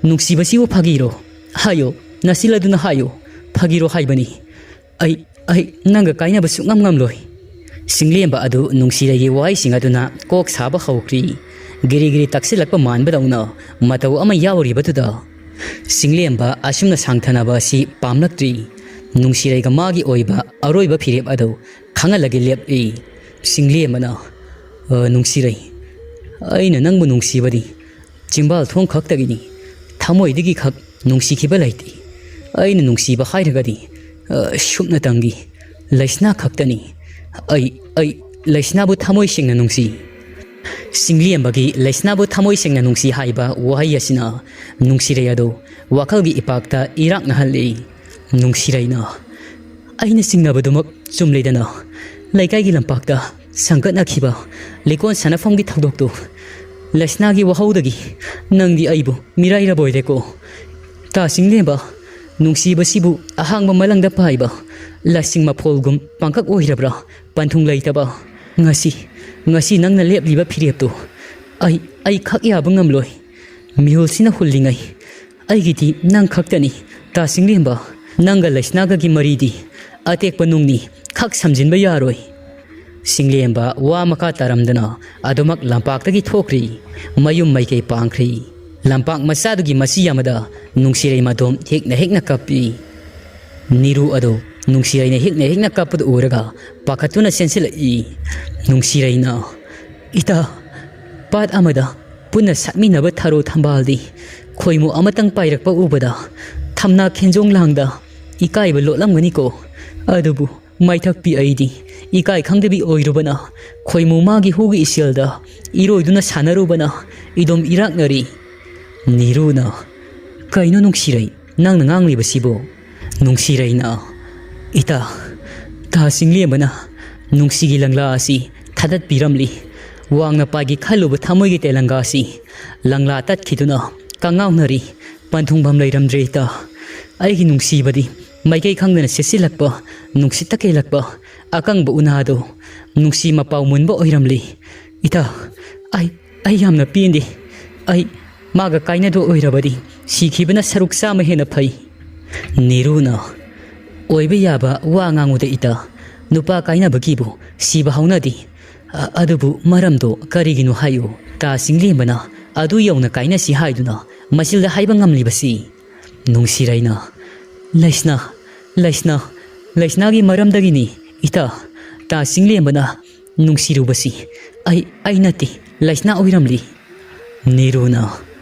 ꯅꯨꯡꯁꯤꯕꯁꯤꯕꯨ ꯐꯥꯒꯤꯔꯣ? ꯍꯥꯏꯌꯣ, ꯅꯆꯤꯜ ꯑꯗꯨꯅ ꯍꯥꯏꯌꯣ, ꯐꯥꯒꯤꯔꯣ ꯍꯥꯏꯕꯅꯤ꯫ ꯑꯩ, ꯑꯩ ꯅꯪꯒ ꯀꯥꯏꯅꯕ ꯁꯨꯛꯉꯝ ꯉꯝꯂꯣꯏ꯫" ꯁꯤꯡꯂꯦꯝꯕ ꯑꯗꯨ ꯅꯨꯡꯁꯤꯔꯩꯒꯤ ꯋꯥꯍꯩꯁꯤꯡ ꯑꯗꯨꯅ ꯀꯣꯛ ꯁꯥꯕ ꯍꯧꯈ꯭ꯔꯤ꯫ ꯒꯤꯔꯤ ꯒꯤꯔꯤ ꯇꯛꯁꯤꯜꯂꯛꯄ ꯃꯥꯟꯕꯗꯧꯅ ꯃꯇꯧ ꯑꯃ ꯌꯥꯎꯔꯤꯕꯗꯨꯗ ꯁꯤꯡꯂꯦꯝꯕ ꯑꯁꯨꯝꯅ ꯁꯥꯡꯊꯅꯕ ꯑꯁꯤ ꯄꯥꯝꯂꯛꯇ꯭ꯔꯤ꯫ ꯅꯨꯡꯁꯤꯔꯩꯒ ꯃꯥꯒꯤ ꯑꯣꯏꯕ ꯑꯔꯣꯏꯕ ꯐꯤꯔꯦꯞ ꯑꯗꯨ ꯈꯪꯍꯜꯂꯒꯦ ꯂꯦꯞꯂꯤ꯫ ꯁꯤꯡꯂꯦꯝꯕꯅ, "ꯑ, ꯅꯨꯡꯁꯤꯔꯩ, ꯑꯩꯅ ꯅꯪꯕꯨ ꯅꯨꯡꯁꯤꯕꯗꯤ ꯆꯤꯝꯕꯥꯜ ꯊꯣꯡ ꯈꯛꯇꯒꯤꯅꯤ, ꯊꯃꯣꯏꯗꯒꯤ ꯈꯛ ꯅꯨꯡꯁꯤꯈꯤꯕ ꯂꯩꯇꯦ꯫ ꯑꯩꯅ ꯅꯨꯡꯁꯤꯕ ꯍꯥꯏꯔꯒꯗꯤ, ꯑ, ꯁꯨꯞꯅꯇꯪꯒꯤ ꯂꯩꯁꯅꯥ ꯈꯛꯇꯅꯤ꯫ ꯑꯩ, ꯑꯩ ꯂꯩꯁꯅꯥꯕꯨ ꯊꯃꯣꯏ ꯁꯦꯡꯅ ꯅꯨꯡꯁꯤ꯫" ꯁꯤꯡꯂꯦꯝꯕꯒꯤ ꯂꯩꯁꯅꯥꯕꯨ ꯊꯃꯣꯏ ꯁꯦꯡꯅ ꯅꯨꯡꯁꯤ ꯍꯥꯏꯕ ꯋꯥꯍꯩ ꯑꯁꯤꯅ ꯅꯨꯡꯁꯤꯔꯩ ꯑꯗꯨ ꯋꯥꯈꯜꯒꯤ ꯏꯄꯥꯛꯇ ꯏꯔꯥꯛꯅꯍꯜꯂꯤ꯫ ꯅꯨꯡꯁꯤꯔꯩꯅ, "ꯑꯩꯅ ꯆꯤꯡꯅꯕꯗꯨꯃꯛ ꯆꯨꯝꯂꯦꯗꯅ, ꯂꯩꯀꯥꯏꯒꯤ ꯂꯝꯄꯥꯛꯇ ꯁꯪꯒꯠꯅꯈꯤꯕ ꯂꯤꯀꯣꯟ ꯁꯥꯟꯅꯐꯝꯒꯤ ꯊꯧꯗꯣꯛꯇꯨ ꯂꯩꯁꯅꯥꯒꯤ ꯋꯥꯍꯧꯗꯒꯤ ꯅꯪꯗꯤ ꯑꯩꯕꯨ ꯃꯤꯔꯥꯏꯔꯕꯣꯏꯔꯦꯀꯣ꯫ ꯇꯥ ꯁꯤꯡꯂꯦꯝꯕ, ꯅꯨꯡꯁꯤꯕꯁꯤꯕꯨ ꯑꯍꯥꯡꯕ ꯃꯂꯪꯗ ꯄꯥꯏꯕ ꯂꯁꯤꯡ ꯃꯐꯣꯜꯒꯨꯝ ꯄꯥꯡꯀꯛ ꯑꯣꯏꯔꯕ꯭ꯔꯥ? ꯄꯟꯊꯨꯡ ꯂꯩꯇꯕ꯫ ꯉꯁꯤ, ꯉꯁꯤ ꯅꯪꯅ ꯂꯦꯞꯂꯤꯕ ꯐꯤꯔꯦꯞꯇꯨ ꯑꯩ, ꯑꯩ ꯈꯛ ꯌꯥꯕ ꯉꯝꯂꯣꯏ꯫ ꯃꯤꯍꯨꯜꯁꯤꯅ ꯍꯨꯜꯂꯤꯉꯩ ꯑꯩꯒꯤꯗꯤ ꯅꯪ ꯈꯛꯇꯅꯤ꯫ ꯇꯥ ꯁꯤꯡꯂꯦꯝꯕ, ꯅꯪꯒ ꯂꯩꯁꯅꯥꯒꯒꯤ ꯃꯔꯤꯗꯤ ꯑꯇꯦꯛꯄ ꯅꯨꯡꯅꯤ, ꯈꯛ ꯁꯝꯖꯤꯟꯕ ꯌꯥꯔꯣꯏ꯫" ꯁꯤꯡꯂꯦꯝꯕ ꯋꯥ ꯃꯈꯥ ꯇꯥꯔꯝꯗꯅ ꯑꯗꯨꯃꯛ ꯂꯝꯄꯥꯛꯇꯒꯤ ꯊꯣꯛꯈ꯭ꯔꯤ꯫ ꯃꯌꯨꯝ ꯃꯥꯏꯀꯩ ꯄꯥꯡꯈ꯭ꯔꯤ꯫ ꯂꯝꯄꯥꯛ ꯃꯆꯥꯗꯨꯒꯤ ꯃꯆꯤ ꯑꯃꯗ ꯅꯨꯡꯁꯤꯔꯩ ꯃꯗꯣꯝ ꯍꯦꯛꯅ ꯍꯦꯛꯅ ꯀꯞꯄꯤ꯫ ꯅꯤꯔꯨ ꯑꯗꯨ ꯅꯨꯡꯁꯤꯔꯩꯅ ꯍꯦꯛꯅ ꯍꯦꯛꯅ ꯀꯞꯄꯗꯨ ꯎꯔꯒ ꯄꯥꯈꯠꯇꯨꯅ ꯆꯦꯟꯁꯤꯜꯂꯛꯏ꯫ ꯅꯨꯡꯁꯤꯔꯩꯅ, "ꯏꯇꯥ, ꯄꯥꯠ ꯑꯃꯗ ꯄꯨꯟꯅ ꯁꯥꯠꯃꯤꯟꯅꯕ ꯊꯔꯣ ꯊꯝꯕꯥꯜꯗꯤ ꯈꯣꯏꯃꯨ ꯑꯃꯇꯪ ꯄꯥꯏꯔꯛꯄ ꯎꯕꯗ ꯊꯝꯅꯥ ꯈꯦꯟꯖꯣꯡ ꯂꯥꯡꯗ ꯏꯀꯥꯏꯕ ꯂꯣꯠꯂꯝꯒꯅꯤꯀꯣ꯫ ꯑꯗꯨꯕꯨ ꯃꯥꯏꯊꯛꯄꯤ ꯑꯩꯗꯤ ꯏꯀꯥꯏ ꯈꯪꯗꯕꯤ ꯑꯣꯏꯔꯨꯕꯅ ꯈꯣꯏꯃꯨ ꯃꯥꯒꯤ ꯍꯨꯒꯤ ꯏꯆꯦꯜꯗ ꯏꯔꯣꯏꯗꯨꯅ ꯁꯥꯟꯅꯔꯨꯕꯅ ꯏꯗꯣꯝ ꯏꯔꯥꯛꯅꯔꯤ꯫" ꯅꯤꯔꯨꯅ, "ꯀꯩꯅꯣ ꯅꯨꯡꯁꯤꯔꯩ, ꯅꯪꯅ ꯉꯥꯡꯂꯤꯕꯁꯤꯕꯨ?" ꯅꯨꯡꯁꯤꯔꯩꯅ, "ꯏꯇꯥ, ꯇꯥ ꯆꯤꯡꯂꯦꯝꯕꯅ ꯅꯨꯡꯁꯤꯒꯤ ꯂꯪꯂꯥ ꯑꯁꯤ ꯊꯥꯗꯠꯄꯤꯔꯝꯂꯤ꯫ ꯋꯥꯡꯅ ꯄꯥꯏꯒꯦ ꯈꯜꯂꯨꯕ ꯊꯃꯣꯏꯒꯤ ꯇꯦꯂꯪꯒꯥ ꯑꯁꯤ ꯂꯪꯂꯥ ꯇꯠꯈꯤꯗꯨꯅ ꯀꯪꯉꯥꯎꯅꯔꯤ꯫ ꯄꯟꯊꯨꯡꯐꯝ ꯂꯩꯔꯝꯗ꯭ꯔꯦ ꯏꯇꯥ꯫ ꯑꯩꯒꯤ ꯅꯨꯡꯁꯤꯕꯗꯤ ꯃꯥꯏꯀꯩ ꯈꯪꯗꯅ ꯁꯤꯠꯆꯤꯜꯂꯛꯄ ꯅꯨꯡꯁꯤꯠꯇ ꯀꯦꯜꯂꯛꯄ ꯑꯀꯪꯕ ꯎꯅꯥꯗꯣ ꯅꯨꯡꯁꯤ ꯃꯄꯥꯎ ꯃꯨꯟꯕ ꯑꯣꯏꯔꯝꯂꯤ꯫ ꯏꯇꯥ, ꯑꯩ, ꯑꯩ ꯌꯥꯝꯅ ꯄꯦꯟꯗꯦ꯫ ꯑꯩ ꯃꯥꯒ ꯀꯥꯏꯅꯗꯣ ꯑꯣꯏꯔꯕꯗꯤ ꯁꯤꯈꯤꯕꯅ ꯁꯔꯨꯛ ꯆꯥꯝꯃ ꯍꯦꯟꯅ ꯐꯩ꯫" ꯅꯤꯔꯨꯅ, "ꯑꯣꯏꯕ ꯌꯥꯕ ꯋꯥ ꯉꯥꯡꯉꯨꯗ ꯏꯇꯥ꯫ ꯅꯨꯄꯥ ꯀꯥꯏꯅꯕꯒꯤꯕꯨ ꯁꯤꯕ ꯍꯧꯅꯗꯦ꯫ ꯑ-, ꯑꯗꯨꯕꯨ ꯃꯔꯝꯗꯣ ꯀꯔꯤꯒꯤꯅꯣ ꯍꯥꯏꯌꯨ꯫ ꯇꯥ ꯆꯤꯡꯂꯦꯝꯕꯅ ꯑꯗꯨ ꯌꯧꯅ ꯀꯥꯏꯅꯁꯤ ꯍꯥꯏꯗꯨꯅ ꯃꯁꯤꯜꯗ ꯍꯥꯏꯕ ꯉꯝꯂꯤꯕꯁꯤ?" ꯅꯨꯡꯁꯤꯔꯩꯅ, "ꯂꯩꯁꯅꯥ, ꯂꯩꯁꯅꯥ, ꯂꯩꯁꯅꯥꯒꯤ ꯃꯔꯝꯗꯒꯤꯅꯤ ꯏꯇꯥ꯫ ꯇꯥ ꯆꯤꯡꯂꯦꯝꯕꯅ ꯅꯨꯡꯁꯤꯔꯨꯕꯁꯤ ꯑꯩ, ꯑꯩ ꯅꯠꯇꯦ, ꯂꯩꯁꯅꯥ ꯑꯣꯏꯔꯝꯂꯤ꯫" ꯅꯤꯔꯨꯅ,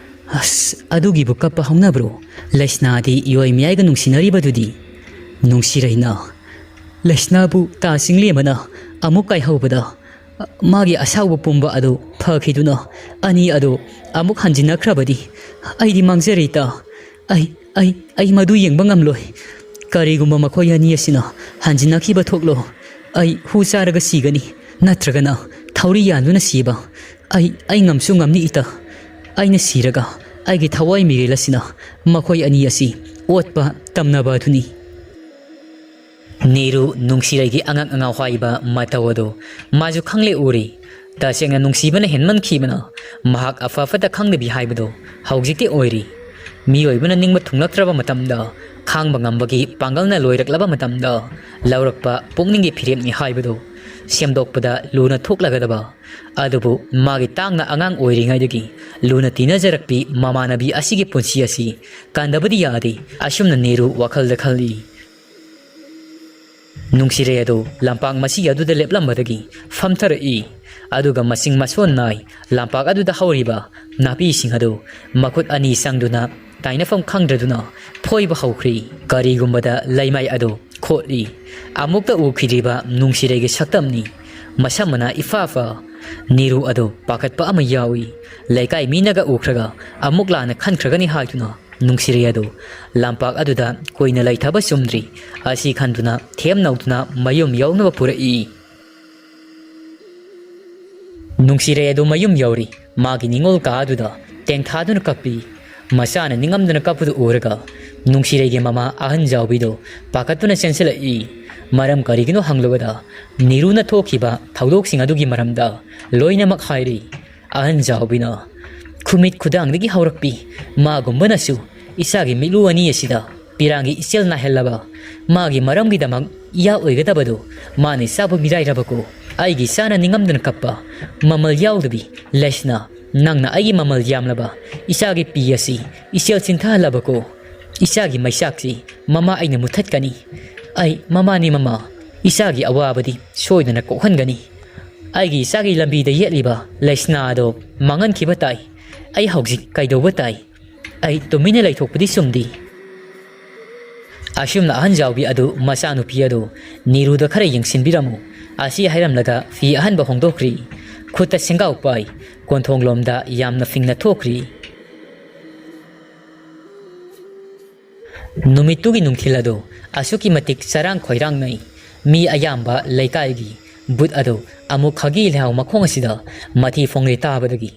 "ꯑꯁ, ꯑꯗꯨꯒꯤꯕꯨ ꯀꯞꯄ ꯍꯧꯅꯕ꯭ꯔꯣ? ꯂꯩꯁꯅꯥꯗꯤ ꯏꯑꯣꯏ ꯃꯤꯌꯥꯏꯒ ꯅꯨꯡꯁꯤꯅꯔꯤꯕꯗꯨꯗꯤ꯫" ꯅꯨꯡꯁꯤꯔꯩꯅ, "ꯂꯩꯁꯅꯥꯕꯨ ꯇꯥ ꯆꯤꯡꯂꯦꯝꯕꯅ ꯑꯃꯨꯛ ꯀꯥꯏꯍꯧꯕꯗ ꯃꯥꯒꯤ ꯑꯁꯥꯎꯕ ꯄꯨꯝꯕ ꯑꯗꯨ ꯐꯈꯤꯗꯨꯅ ꯑꯅꯤ ꯑꯗꯨ ꯑꯃꯨꯛ ꯍꯟꯖꯤꯟꯅꯈ꯭ꯔꯕꯗꯤ ꯑꯩꯗꯤ ꯃꯥꯡꯖꯔꯦ ꯏꯇꯥ꯫ ꯑꯩ, ꯑꯩ, ꯑꯩ ꯃꯗꯨ ꯌꯦꯡꯕ ꯉꯝꯂꯣꯏ꯫ ꯀꯔꯤꯒꯨꯝꯕ ꯃꯈꯣꯏ ꯑꯅꯤ ꯑꯁꯤꯅ ꯍꯟꯖꯤꯟꯅꯈꯤꯕ ꯊꯣꯛꯂꯣ, ꯑꯩ ꯍꯨ ꯆꯥꯔꯒ ꯁꯤꯒꯅꯤ, ꯅꯠꯇ꯭ꯔꯒꯅ ꯊꯧꯔꯤ ꯌꯥꯟꯗꯨꯅ ꯁꯤꯕ꯫ ꯑꯩ, ꯑꯩ ꯉꯝꯁꯨ ꯉꯝꯅꯤ ꯏꯇꯥ꯫ ꯑꯩꯅ ꯁꯤꯔꯒ ꯑꯩꯒꯤ ꯊꯋꯥꯏ ꯃꯤꯔꯦꯜ ꯑꯁꯤꯅ ꯃꯈꯣꯏ ꯑꯅꯤ ꯑꯁꯤ ꯑꯣꯠꯄ ꯇꯝꯅꯕ ꯑꯗꯨꯅꯤ꯫ ꯅꯤꯔꯨ ꯅꯨꯡꯁꯤꯔꯩꯒꯤ ꯑꯉꯥꯡ ꯑꯉꯥꯎ ꯍꯥꯏꯕ ꯃꯇꯧ ꯑꯗꯨ ꯃꯥꯁꯨ ꯈꯪꯂꯦ ꯎꯔꯤ꯫ ꯇꯁꯦꯡꯅ ꯅꯨꯡꯁꯤꯕꯅ ꯍꯦꯟꯃꯟꯈꯤꯕꯅ ꯃꯍꯥꯛ ꯑꯐ ꯐꯠꯇ ꯈꯪꯗꯕꯤ ꯍꯥꯏꯕꯗꯨ ꯍꯧꯖꯤꯛꯇꯤ ꯑꯣꯏꯔꯤ꯫ ꯃꯤꯑꯣꯏꯕꯅ ꯅꯤꯡꯕ ꯊꯨꯡꯂꯛꯇ꯭ꯔꯕ ꯃꯇꯝꯗ, ꯈꯥꯡꯕ ꯉꯝꯕꯒꯤ ꯄꯥꯡꯒꯜꯅ ꯂꯣꯏꯔꯛꯂꯕ ꯃꯇꯝꯗ, ꯂꯧꯔꯛꯄ ꯄꯨꯛꯅꯤꯡꯒꯤ ꯐꯤꯔꯦꯞꯅꯤ ꯍꯥꯏꯕꯗꯨ ꯁꯦꯝꯗꯣꯛꯄꯗ ꯂꯨꯅ ꯊꯣꯛꯂꯒꯗꯕ꯫ ꯑꯗꯨꯕꯨ ꯃꯥꯒꯤ ꯇꯥꯡꯅ ꯑꯉꯥꯡ ꯑꯣꯏꯔꯤꯉꯩꯗꯒꯤ ꯂꯨꯅ ꯇꯤꯟꯅꯖꯔꯛꯄꯤ ꯃꯃꯥꯟꯅꯕꯤ ꯑꯁꯤꯒꯤ ꯄꯨꯟꯁꯤ ꯑꯁꯤ ꯀꯟꯗꯕꯗꯤ ꯌꯥꯗꯦ꯫ ꯑꯁꯨꯝꯅ ꯅꯤꯔꯨ ꯋꯥꯈꯜꯗ ꯈꯜꯂꯤ꯫ ꯅꯨꯡꯁꯤꯔꯩ ꯑꯗꯨ ꯂꯝꯄꯥꯛ ꯃꯁꯤ ꯑꯗꯨꯗ ꯂꯦꯞꯂꯝꯕꯗꯒꯤ ꯐꯝꯊꯔꯛꯏ꯫ ꯑꯗꯨꯒ ꯃꯁꯤꯡ ꯃꯁꯣꯟ ꯅꯥꯏ ꯂꯝꯄꯥꯛ ꯑꯗꯨꯗ ꯍꯧꯔꯤꯕ ꯅꯥꯄꯤꯁꯤꯡ ꯑꯗꯨ ꯃꯈꯨꯠ ꯑꯅꯤ ꯆꯪꯗꯨꯅ ꯇꯥꯏꯅꯐꯝ ꯈꯪꯗ꯭ꯔꯗꯨꯅ ꯐꯣꯏꯕ ꯍꯧꯈ꯭ꯔꯤ꯫ ꯀꯔꯤꯒꯨꯝꯕꯗ ꯂꯩꯃꯥꯏ ꯑꯗꯨ ꯈꯣꯠꯂꯤ꯫ ꯑꯃꯨꯛꯇ ꯎꯈꯤꯗ꯭ꯔꯤꯕ ꯅꯨꯡꯁꯤꯔꯩꯒꯤ ꯁꯛꯇꯝꯅꯤ꯫ ꯃꯁꯝ ꯃꯅꯥ ꯏꯐꯥ ꯐꯥ꯫ ꯅꯤꯔꯨ ꯑꯗꯨ ꯄꯥꯈꯠꯄ ꯑꯃ ꯌꯥꯎꯏ꯫ ꯂꯩꯀꯥꯏ ꯃꯤꯅꯒ ꯎꯈ꯭ꯔꯒ ꯑꯃꯨꯛ ꯂꯥꯟꯅ ꯈꯟꯈ꯭ꯔꯒꯅꯤ ꯍꯥꯏꯗꯨꯅ ꯅꯨꯡꯁꯤꯔꯩ ꯑꯗꯨ ꯂꯝꯄꯥꯛ ꯑꯗꯨꯗ ꯀꯨꯏꯅ ꯂꯩꯊꯕ ꯆꯨꯝꯗ꯭ꯔꯤ꯫ ꯑꯁꯤ ꯈꯟꯗꯨꯅ ꯊꯦꯝ ꯅꯧꯗꯨꯅ ꯃꯌꯨꯝ ꯌꯧꯅꯕ ꯄꯨꯔꯛꯏ꯫ ꯅꯨꯡꯁꯤꯔꯩ ꯑꯗꯨ ꯃꯌꯨꯝ ꯌꯧꯔꯤ꯫ ꯃꯥꯒꯤ ꯅꯤꯡꯉꯣꯜ ꯀꯥ ꯑꯗꯨꯗ ꯇꯦꯡꯊꯥꯗꯨꯅ ꯀꯞꯄꯤ꯫ ꯃꯆꯥꯅ ꯅꯤꯡꯉꯝꯗꯅ ꯀꯞꯄꯗꯨ ꯎꯔꯒ ꯅꯨꯡꯁꯤꯔꯩꯒꯤ ꯃꯃꯥ ꯑꯍꯟ ꯖꯥꯎꯕꯤꯗꯨ ꯄꯥꯈꯠꯇꯨꯅ ꯆꯦꯟꯁꯤꯜꯂꯛꯏ꯫ ꯃꯔꯝ ꯀꯔꯤꯒꯤꯅꯣ ꯍꯪꯂꯨꯕꯗ ꯅꯤꯔꯨꯅ ꯊꯣꯛꯈꯤꯕ ꯊꯧꯗꯣꯛꯁꯤꯡ ꯑꯗꯨꯒꯤ ꯃꯔꯝꯗ ꯂꯣꯏꯅꯃꯛ ꯍꯥꯏꯔꯤ꯫ ꯑꯍꯟ ꯖꯥꯎꯕꯤꯅ ꯈꯨꯃꯤꯠ ꯈꯨꯗꯥꯡꯗꯒꯤ ꯍꯧꯔꯛꯄꯤ ꯃꯥꯒꯨꯝꯕꯅꯁꯨ ꯏꯆꯥꯒꯤ ꯃꯤꯠꯂꯨ ꯑꯅꯤ ꯑꯁꯤꯗ ꯄꯤꯔꯥꯡꯒꯤ ꯏꯆꯦꯜ ꯅꯥꯏꯍꯜꯂꯕ꯫ ꯃꯥꯒꯤ ꯃꯔꯝꯒꯤꯗꯃꯛ ꯏꯌꯥ ꯑꯣꯏꯒꯗꯕꯗꯨ ꯃꯥꯅ ꯏꯆꯥꯕꯨ ꯃꯤꯔꯥꯏꯔꯕꯀꯣ꯫ ꯑꯩꯒꯤ ꯏꯆꯥꯅ ꯅꯤꯡꯉꯝꯗꯅ ꯀꯞꯄ ꯃꯃꯜ ꯌꯥꯎꯗꯕꯤ ꯂꯩꯁꯅꯥ, ꯅꯪꯅ ꯑꯩꯒꯤ ꯃꯃꯜ ꯌꯥꯝꯂꯕ ꯏꯆꯥꯒꯤ ꯄꯤ ꯑꯁꯤ ꯏꯆꯦꯜ ꯆꯤꯟꯊꯍꯜꯂꯕꯀꯣ꯫ ꯏꯆꯥꯒꯤ ꯃꯩꯆꯥꯛꯁꯤ ꯃꯃꯥ ꯑꯩꯅ ꯃꯨꯊꯠꯀꯅꯤ꯫ ꯑꯩ ꯃꯃꯥꯅꯤ ꯃꯃꯥ, ꯏꯆꯥꯒꯤ ꯑꯋꯥꯕꯗꯤ ꯁꯣꯏꯗꯅ ꯀꯣꯛꯍꯟꯒꯅꯤ꯫ ꯑꯩꯒꯤ ꯏꯆꯥꯒꯤ ꯂꯝꯕꯤꯗ ꯌꯦꯠꯂꯤꯕ ꯂꯩꯁꯅꯥ ꯑꯗꯣ ꯃꯥꯡꯍꯟꯈꯤꯕ ꯇꯥꯏ꯫ ꯑꯩ ꯍꯧꯖꯤꯛ ꯀꯩꯗꯧꯕ ꯇꯥꯏ? ꯑꯩ ꯇꯨꯃꯤꯟꯅ ꯂꯩꯊꯣꯛꯄꯗꯤ ꯆꯨꯝꯗꯦ꯫ ꯑꯁꯨꯝꯅ ꯑꯍꯟ ꯖꯥꯎꯕꯤ ꯑꯗꯨ ꯃꯆꯥꯅꯨꯄꯤ ꯑꯗꯨ ꯅꯤꯔꯨꯗ ꯈꯔ ꯌꯦꯡꯁꯤꯟꯕꯤꯔꯝꯃꯨ, ꯑꯁꯤ ꯍꯥꯏꯔꯝꯂꯒ ꯐꯤ ꯑꯍꯟꯕ ꯍꯣꯡꯗꯣꯛꯈ꯭ꯔꯤ꯫ ꯈꯨꯠꯇ ꯁꯦꯡꯒꯥꯎ ꯄꯥꯏ, ꯀꯣꯟꯊꯣꯡꯂꯣꯝꯗ ꯌꯥꯝꯅ ꯐꯤꯡꯅ ꯊꯣꯛꯈ꯭ꯔꯤ꯫ ꯅꯨꯃꯤꯠꯇꯨꯒꯤ ꯅꯨꯡꯊꯤꯜ ꯑꯗꯨ ꯑꯁꯨꯛꯀꯤ ꯃꯇꯤꯛ ꯆꯔꯥꯡ ꯈꯣꯏꯔꯥꯡꯅꯩ꯫ ꯃꯤ ꯑꯌꯥꯝꯕ ꯂꯩꯀꯥꯏꯒꯤ ꯕꯨꯠ ꯑꯗꯨ ꯑꯃꯨꯛ ꯈꯥꯒꯤ ꯂꯩꯍꯥꯎ ꯃꯈꯣꯡ ꯑꯁꯤꯗ ꯃꯊꯤ ꯐꯣꯡꯂꯦ ꯇꯥꯕꯗꯒꯤ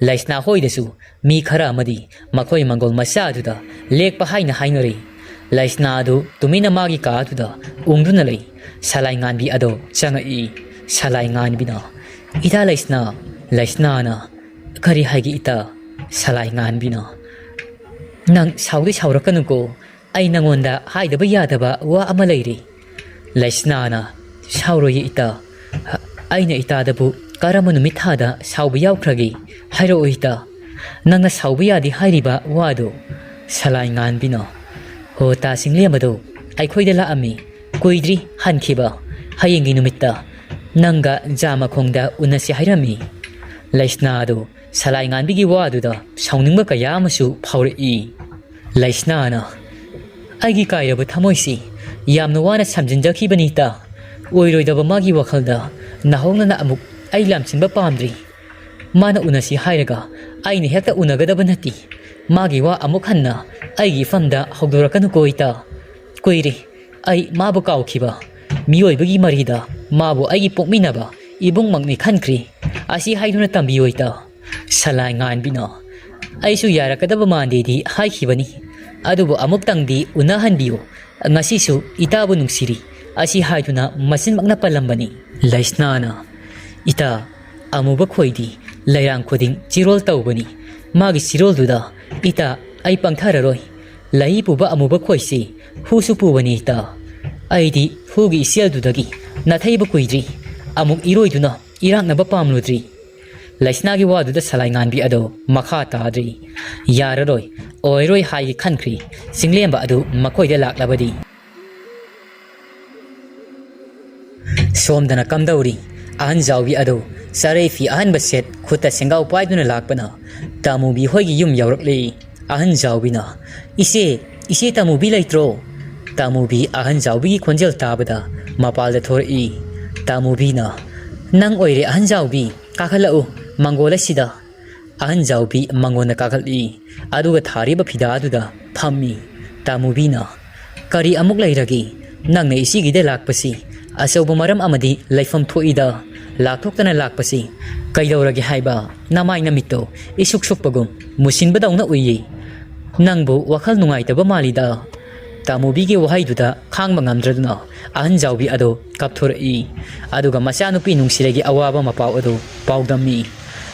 ꯂꯩꯁꯅꯥ ꯍꯣꯏꯗꯁꯨ ꯃꯤ ꯈꯔ ꯑꯃꯗꯤ ꯃꯈꯣꯏ ꯃꯪꯒꯣꯜ ꯃꯆꯥ ꯑꯗꯨꯗ ꯂꯦꯛꯄ ꯍꯥꯏꯅ ꯍꯥꯏꯅꯔꯤ꯫ ꯂꯩꯁꯅꯥ ꯑꯗꯨ ꯇꯨꯃꯤꯟꯅ ꯃꯥꯒꯤ ꯀꯥ ꯑꯗꯨꯗ ꯎꯪꯗꯨꯅ ꯂꯩ꯫ ꯁꯂꯥꯏ ꯉꯥꯟꯕꯤ ꯑꯗꯣ ꯆꯪꯉꯛꯏ꯫ ꯁꯂꯥꯏ ꯉꯥꯟꯕꯤꯅ, "ꯏꯇꯥ ꯂꯩꯁꯅꯥ!" ꯂꯩꯁꯅꯥꯅ, "ꯀꯔꯤ ꯍꯥꯏꯒꯦ ꯏꯇꯥ?" ꯁꯂꯥꯏ ꯉꯥꯟꯕꯤꯅ, "ꯅꯪ ꯁꯥꯎꯗꯤ ꯁꯥꯎꯔꯛꯀꯅꯨꯀꯣ, ꯑꯩ ꯅꯪꯉꯣꯟꯗ ꯍꯥꯏꯗꯕ ꯌꯥꯗꯕ ꯋꯥ ꯑꯃ ꯂꯩꯔꯤ꯫" ꯂꯩꯁꯅꯥꯅ, "ꯁꯥꯎꯔꯣꯏꯌꯦ ꯏꯇꯥ꯫ ꯑꯩꯅ ꯏꯇꯥꯗꯕꯨ ꯀꯔꯝꯕ ꯅꯨꯃꯤꯠ ꯊꯥꯗ ꯁꯥꯎꯕ ꯌꯥꯎꯈ꯭ꯔꯒꯦ? ꯍꯥꯏꯔꯛꯑꯣ ꯏꯇꯥ꯫ ꯅꯪꯅ ꯁꯥꯎꯕ ꯌꯥꯗꯦ ꯍꯥꯏꯔꯤꯕ ꯋꯥꯗꯣ?" ꯁꯂꯥꯏ ꯉꯥꯟꯕꯤꯅ, "ꯍꯣ ꯇꯥ ꯁꯤꯡꯂꯦꯝꯕꯗꯣ ꯑꯩꯈꯣꯏꯗ ꯂꯥꯛꯑꯝꯃꯤ꯫ ꯀꯨꯏꯗ꯭ꯔꯤ ꯍꯟꯈꯤꯕ꯫ ꯍꯌꯦꯡꯒꯤ ꯅꯨꯃꯤꯠꯇ ꯅꯪꯒ ꯖꯥ ꯃꯈꯣꯡꯗ ꯎꯅꯁꯤ ꯍꯥꯏꯔꯝꯃꯤ꯫" ꯂꯩꯁꯅꯥꯗꯨ ꯁꯂꯥꯏ ꯉꯥꯟꯕꯤꯒꯤ ꯋꯥꯗꯨꯗ ꯁꯥꯎꯅꯤꯡꯕ ꯀꯌꯥ ꯑꯃꯁꯨ ꯐꯥꯎꯔꯛꯏ꯫ ꯂꯩꯁꯅꯥꯅ, "ꯑꯩꯒꯤ ꯀꯥꯏꯔꯕ ꯊꯃꯣꯏꯁꯤ ꯌꯥꯝꯅ ꯋꯥꯅ ꯁꯝꯖꯤꯟꯖꯈꯤꯕꯅꯤ ꯏꯇꯥ꯫ ꯑꯣꯏꯔꯣꯏꯗꯕ ꯃꯥꯒꯤ ꯋꯥꯈꯜꯗ ꯅꯍꯧꯅꯅ ꯑꯃꯨꯛ ꯑꯩ ꯂꯥꯝꯁꯤꯟꯕ ꯄꯥꯝꯗ꯭ꯔꯤ꯫ ꯃꯥꯅ ꯎꯅꯁꯤ ꯍꯥꯏꯔꯒ ꯑꯩꯅ ꯍꯦꯛꯇ ꯎꯅꯒꯗꯕ ꯅꯠꯇꯦ꯫ ꯃꯥꯒꯤ ꯋꯥ ꯑꯃꯨꯛ ꯍꯟꯅ ꯑꯩꯒꯤ ꯏꯐꯝꯗ ꯍꯧꯗꯣꯔꯛꯀꯅꯨꯀꯣ ꯏꯇꯥ꯫ ꯀꯨꯏꯔꯦ ꯑꯩ ꯃꯥꯕꯨ ꯀꯥꯎꯈꯤꯕ꯫ ꯃꯤꯑꯣꯏꯕꯒꯤ ꯃꯔꯤꯗ ꯃꯥꯕꯨ ꯑꯩꯒꯤ ꯄꯣꯛꯃꯤꯟꯅꯕ ꯏꯕꯨꯡꯃꯛꯅꯤ ꯈꯟꯈ꯭ꯔꯤ꯫ ꯑꯁꯤ ꯍꯥꯏꯗꯨꯅ ꯇꯝꯕꯤꯌꯣ ꯏꯇꯥ꯫" ꯁꯂꯥꯏ ꯉꯥꯟꯕꯤꯅ, "ꯑꯩꯁꯨ ꯌꯥꯔꯛꯀꯗꯕ ꯃꯥꯟꯗꯦꯗꯤ ꯍꯥꯏꯈꯤꯕꯅꯤ, ꯑꯗꯨꯕꯨ ꯑꯃꯨꯛꯇꯪꯗꯤ ꯎꯅꯍꯟꯕꯤꯌꯨ꯫ ꯉꯁꯤꯁꯨ ꯏꯇꯥꯕꯨ ꯅꯨꯡꯁꯤꯔꯤ꯫" ꯑꯁꯤ ꯍꯥꯏꯗꯨꯅ ꯃꯆꯤꯟꯃꯛꯅ ꯄꯜꯂꯝꯕꯅꯤ꯫ ꯂꯩꯁꯅꯥꯅ, "ꯏꯇꯥ, ꯑꯃꯨꯕ ꯈꯣꯏꯗꯤ ꯂꯩꯔꯥꯡ ꯈꯨꯗꯤꯡ ꯆꯤꯔꯣꯜ ꯇꯧꯕꯅꯤ꯫ ꯃꯥꯒꯤ ꯆꯤꯔꯣꯜꯗꯨꯗ ꯏꯇꯥ ꯑꯩ ꯄꯪꯊꯔꯔꯣꯏ꯫ ꯂꯩ ꯄꯨꯕ ꯑꯃꯨꯕ ꯈꯣꯏꯁꯤ ꯍꯨꯁꯨ ꯄꯨꯕꯅꯤ ꯏꯇꯥ꯫ ꯑꯩꯗꯤ ꯍꯨꯒꯤ ꯏꯆꯦꯜꯗꯨꯗꯒꯤ ꯅꯥꯊꯩꯕ ꯀꯨꯏꯗ꯭ꯔꯤ꯫ ꯑꯃꯨꯛ ꯏꯔꯣꯏꯗꯨꯅ ꯏꯔꯥꯛꯅꯕ ꯄꯥꯝꯂꯨꯗ꯭ꯔꯤ꯫" ꯂꯩꯁꯅꯥꯒꯤ ꯋꯥꯗꯨꯗ ꯁꯂꯥꯏ ꯉꯥꯟꯕꯤ ꯑꯗꯣ ꯃꯈꯥ ꯇꯥꯗ꯭ꯔꯤ꯫ ꯌꯥꯔꯔꯣꯏ, ꯑꯣꯏꯔꯣꯏ ꯍꯥꯏꯒꯦ ꯈꯟꯈ꯭ꯔꯤ꯫ ꯆꯤꯡꯂꯦꯝꯕ ꯑꯗꯨ ꯃꯈꯣꯏꯗ ꯂꯥꯛꯂꯕꯗꯤ꯫ ꯁꯣꯝꯗꯅ ꯀꯝꯗꯧꯔꯤ? ꯑꯍꯟ ꯖꯥꯎꯕꯤ ꯑꯗꯨ ꯆꯥꯔꯩ ꯐꯤ ꯑꯍꯟꯕ ꯁꯦꯠ, ꯈꯨꯠꯇ ꯁꯦꯡꯒꯥꯎ ꯄꯥꯏꯗꯨꯅ ꯂꯥꯛꯄꯅ ꯇꯥꯃꯨꯕꯤ ꯍꯣꯏꯒꯤ ꯌꯨꯝ ꯌꯧꯔꯛꯂꯤ꯫ ꯑꯍꯟ ꯖꯥꯎꯕꯤꯅ, "ꯏꯆꯦ, ꯏꯆꯦ ꯇꯥꯃꯨꯕꯤ ꯂꯩꯇ꯭ꯔꯣ?" ꯇꯥꯃꯨꯕꯤ ꯑꯍꯟ ꯖꯥꯎꯕꯤꯒꯤ ꯈꯣꯟꯖꯦꯜ ꯇꯥꯕꯗ ꯃꯄꯥꯜꯗ ꯊꯣꯔꯛꯏ꯫ ꯇꯥꯃꯨꯕꯤꯅ, "ꯅꯪ ꯑꯣꯏꯔꯦ ꯑꯍꯟ ꯖꯥꯎꯕꯤ, ꯀꯥꯈꯠꯂꯛꯎ ꯃꯪꯒꯣꯜ ꯑꯁꯤꯗ"꯫ ꯑꯍꯟ ꯖꯥꯎꯕꯤ ꯃꯪꯒꯣꯜꯗ ꯀꯥꯈꯠꯂꯤ, ꯑꯗꯨꯒ ꯊꯥꯔꯤꯕ ꯐꯤꯗꯥ ꯑꯗꯨꯗ ꯐꯝꯃꯤ꯫ ꯇꯥꯃꯨꯕꯤꯅ, "ꯀꯔꯤ ꯑꯃꯨꯛ ꯂꯩꯔꯒꯦ? ꯅꯪꯅ ꯏꯆꯦꯒꯤꯗ ꯂꯥꯛꯄꯁꯤ ꯑꯆꯧꯕ ꯃꯔꯝ ꯑꯃꯗꯤ ꯂꯩꯐꯝ ꯊꯣꯛꯏꯗ꯫ ꯂꯥꯛꯊꯣꯛꯇꯅ ꯂꯥꯛꯄꯁꯤ ꯀꯩꯗꯧꯔꯒꯦ ꯍꯥꯏꯕ? ꯅꯃꯥꯏ ꯅꯃꯤꯠꯇꯣ ꯏꯁꯨꯛ ꯁꯨꯛꯄꯒꯨꯝ ꯃꯨꯁꯤꯟꯕꯗꯧꯅ ꯎꯏꯌꯦ꯫ ꯅꯪꯕꯨ ꯋꯥꯈꯜ ꯅꯨꯡꯉꯥꯏꯇꯕ ꯃꯥꯜꯂꯤꯗ"꯫ ꯇꯥꯃꯨꯕꯤꯒꯤ ꯋꯥꯍꯩꯗꯨꯗ ꯈꯥꯡꯕ ꯉꯝꯗ꯭ꯔꯗꯨꯅ ꯑꯍꯟ ꯖꯥꯎꯕꯤ ꯑꯗꯣ ꯀꯞꯊꯣꯔꯛꯏ꯫ ꯑꯗꯨꯒ ꯃꯆꯥꯅꯨꯄꯤ ꯅꯨꯡꯁꯤꯔꯒꯤ ꯑꯋꯥꯕ ꯃꯄꯥꯎ ꯑꯗꯨ ꯄꯥꯎꯗꯝꯃꯤ꯫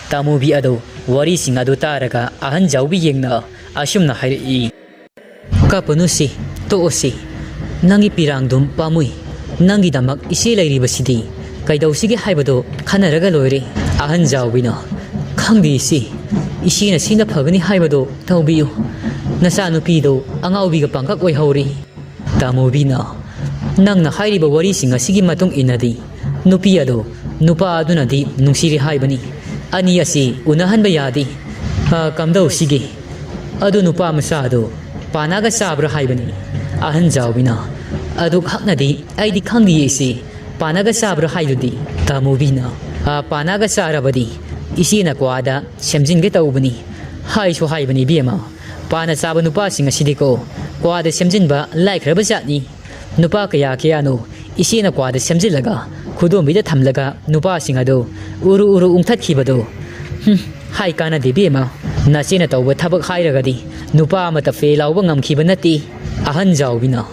ꯇꯥꯃꯨꯕꯤ ꯑꯗꯣ ꯋꯥꯔꯤꯁꯤꯡ ꯑꯗꯨ ꯇꯥꯔꯒ ꯑꯍꯟ ꯖꯥꯎꯕꯤ ꯌꯦꯡꯅ ꯑꯁꯨꯝꯅ ꯍꯥꯏꯔꯛꯏ, "ꯀꯞꯄꯅꯨꯁꯤ, ꯇꯣꯛꯑꯁꯤ꯫ ꯅꯪꯒꯤ ꯄꯤꯔꯥꯡꯗꯨꯝ ꯄꯥꯝꯃꯨꯏ꯫ ꯅꯪꯒꯤꯗꯃꯛ ꯏꯆꯦ ꯂꯩꯔꯤꯕꯁꯤꯗꯤ꯫ ꯀꯩꯗꯧꯁꯤꯒꯦ ꯍꯥꯏꯕꯗꯣ ꯈꯟꯅꯔꯒ ꯂꯣꯏꯔꯦ"꯫ ꯑꯍꯟ ꯖꯥꯎꯕꯤꯅ, "ꯈꯪꯗꯦ ꯏꯆꯦ, ꯏꯆꯦꯅ ꯁꯤꯅ ꯐꯒꯅꯤ ꯍꯥꯏꯕꯗꯣ ꯇꯧꯕꯤꯌꯨ꯫ ꯅꯆꯥꯅꯨꯄꯤꯗꯣ ꯑꯉꯥꯎꯕꯤꯒ ꯄꯥꯡꯀꯛ ꯑꯣꯏꯍꯧꯔꯤ"꯫ ꯇꯥꯃꯨꯕꯤꯅ, "ꯅꯪꯅ ꯍꯥꯏꯔꯤꯕ ꯋꯥꯔꯤꯁꯤꯡ ꯑꯁꯤꯒꯤ ꯃꯇꯨꯡ ꯏꯟꯅꯗꯤ ꯅꯨꯄꯤ ꯑꯗꯣ ꯅꯨꯄꯥ ꯑꯗꯨꯅꯗꯤ ꯅꯨꯡꯁꯤꯔꯦ ꯍꯥꯏꯕꯅꯤ꯫ ꯑꯅꯤ ꯑꯁꯤ ꯎꯅꯍꯟꯕ ꯌꯥꯗꯦ꯫ ꯑ, ꯀꯝꯗꯧꯁꯤꯒꯦ? ꯑꯗꯨ ꯅꯨꯄꯥ ꯃꯆꯥ ꯑꯗꯨ ꯄꯥꯅꯥꯒ ꯆꯥꯕ꯭ꯔꯥ ꯍꯥꯏꯕꯅꯤ"꯫ ꯑꯍꯟ ꯖꯥꯎꯕꯤꯅ, "ꯑꯗꯨ ꯍꯛꯅꯗꯤ ꯑꯩꯗꯤ ꯈꯪꯗꯤꯌꯦ ꯏꯆꯦ, ꯄꯥꯅꯥꯒ ꯆꯥꯕ꯭ꯔꯥ ꯍꯥꯏꯗꯨꯗꯤ"꯫ ꯇꯥꯃꯨꯕꯤꯅ, "ꯑ, ꯄꯥꯅꯥꯒ ꯆꯥꯔꯕꯗꯤ ꯏꯆꯦꯅ ꯀ꯭ꯋꯥꯗ ꯁꯦꯝꯖꯤꯟꯒꯦ ꯇꯧꯕꯅꯤ꯫ ꯍꯥꯏꯁꯨ ꯍꯥꯏꯕꯅꯤ ꯏꯕꯦꯝꯃ, ꯄꯥꯅ ꯆꯥꯕ ꯅꯨꯄꯥꯁꯤꯡ ꯑꯁꯤꯗꯤꯀꯣ ꯀ꯭ꯋꯥꯗ ꯁꯦꯝꯖꯤꯟꯕ ꯂꯥꯏꯈ꯭ꯔꯕ ꯖꯥꯠꯅꯤ꯫ ꯅꯨꯄꯥ ꯀꯌꯥ ꯀꯌꯥꯅꯣ ꯏꯆꯦꯅ ꯀ꯭ꯋꯥꯗ ꯁꯦꯝꯖꯤꯜꯂꯒ ꯈꯨꯗꯣꯝꯕꯤꯗ ꯊꯝꯂꯒ ꯅꯨꯄꯥꯁꯤꯡ ꯑꯗꯨ ꯎꯔꯨ ꯎꯔꯨ ꯎꯪꯊꯠꯈꯤꯕꯗꯣ꯫ ꯍꯨꯝ, ꯍꯥꯏ ꯀꯥꯟꯅꯗꯦ ꯏꯕꯦꯝꯃ, ꯅꯆꯦꯅ ꯇꯧꯕ ꯊꯕꯛ ꯍꯥꯏꯔꯒꯗꯤ ꯅꯨꯄꯥ ꯑꯃꯠꯇ ꯐꯦ ꯂꯥꯎꯕ ꯉꯝꯈꯤꯕ ꯅꯠꯇꯦ"꯫ ꯑꯍꯟ ꯖꯥꯎꯕꯤꯅ,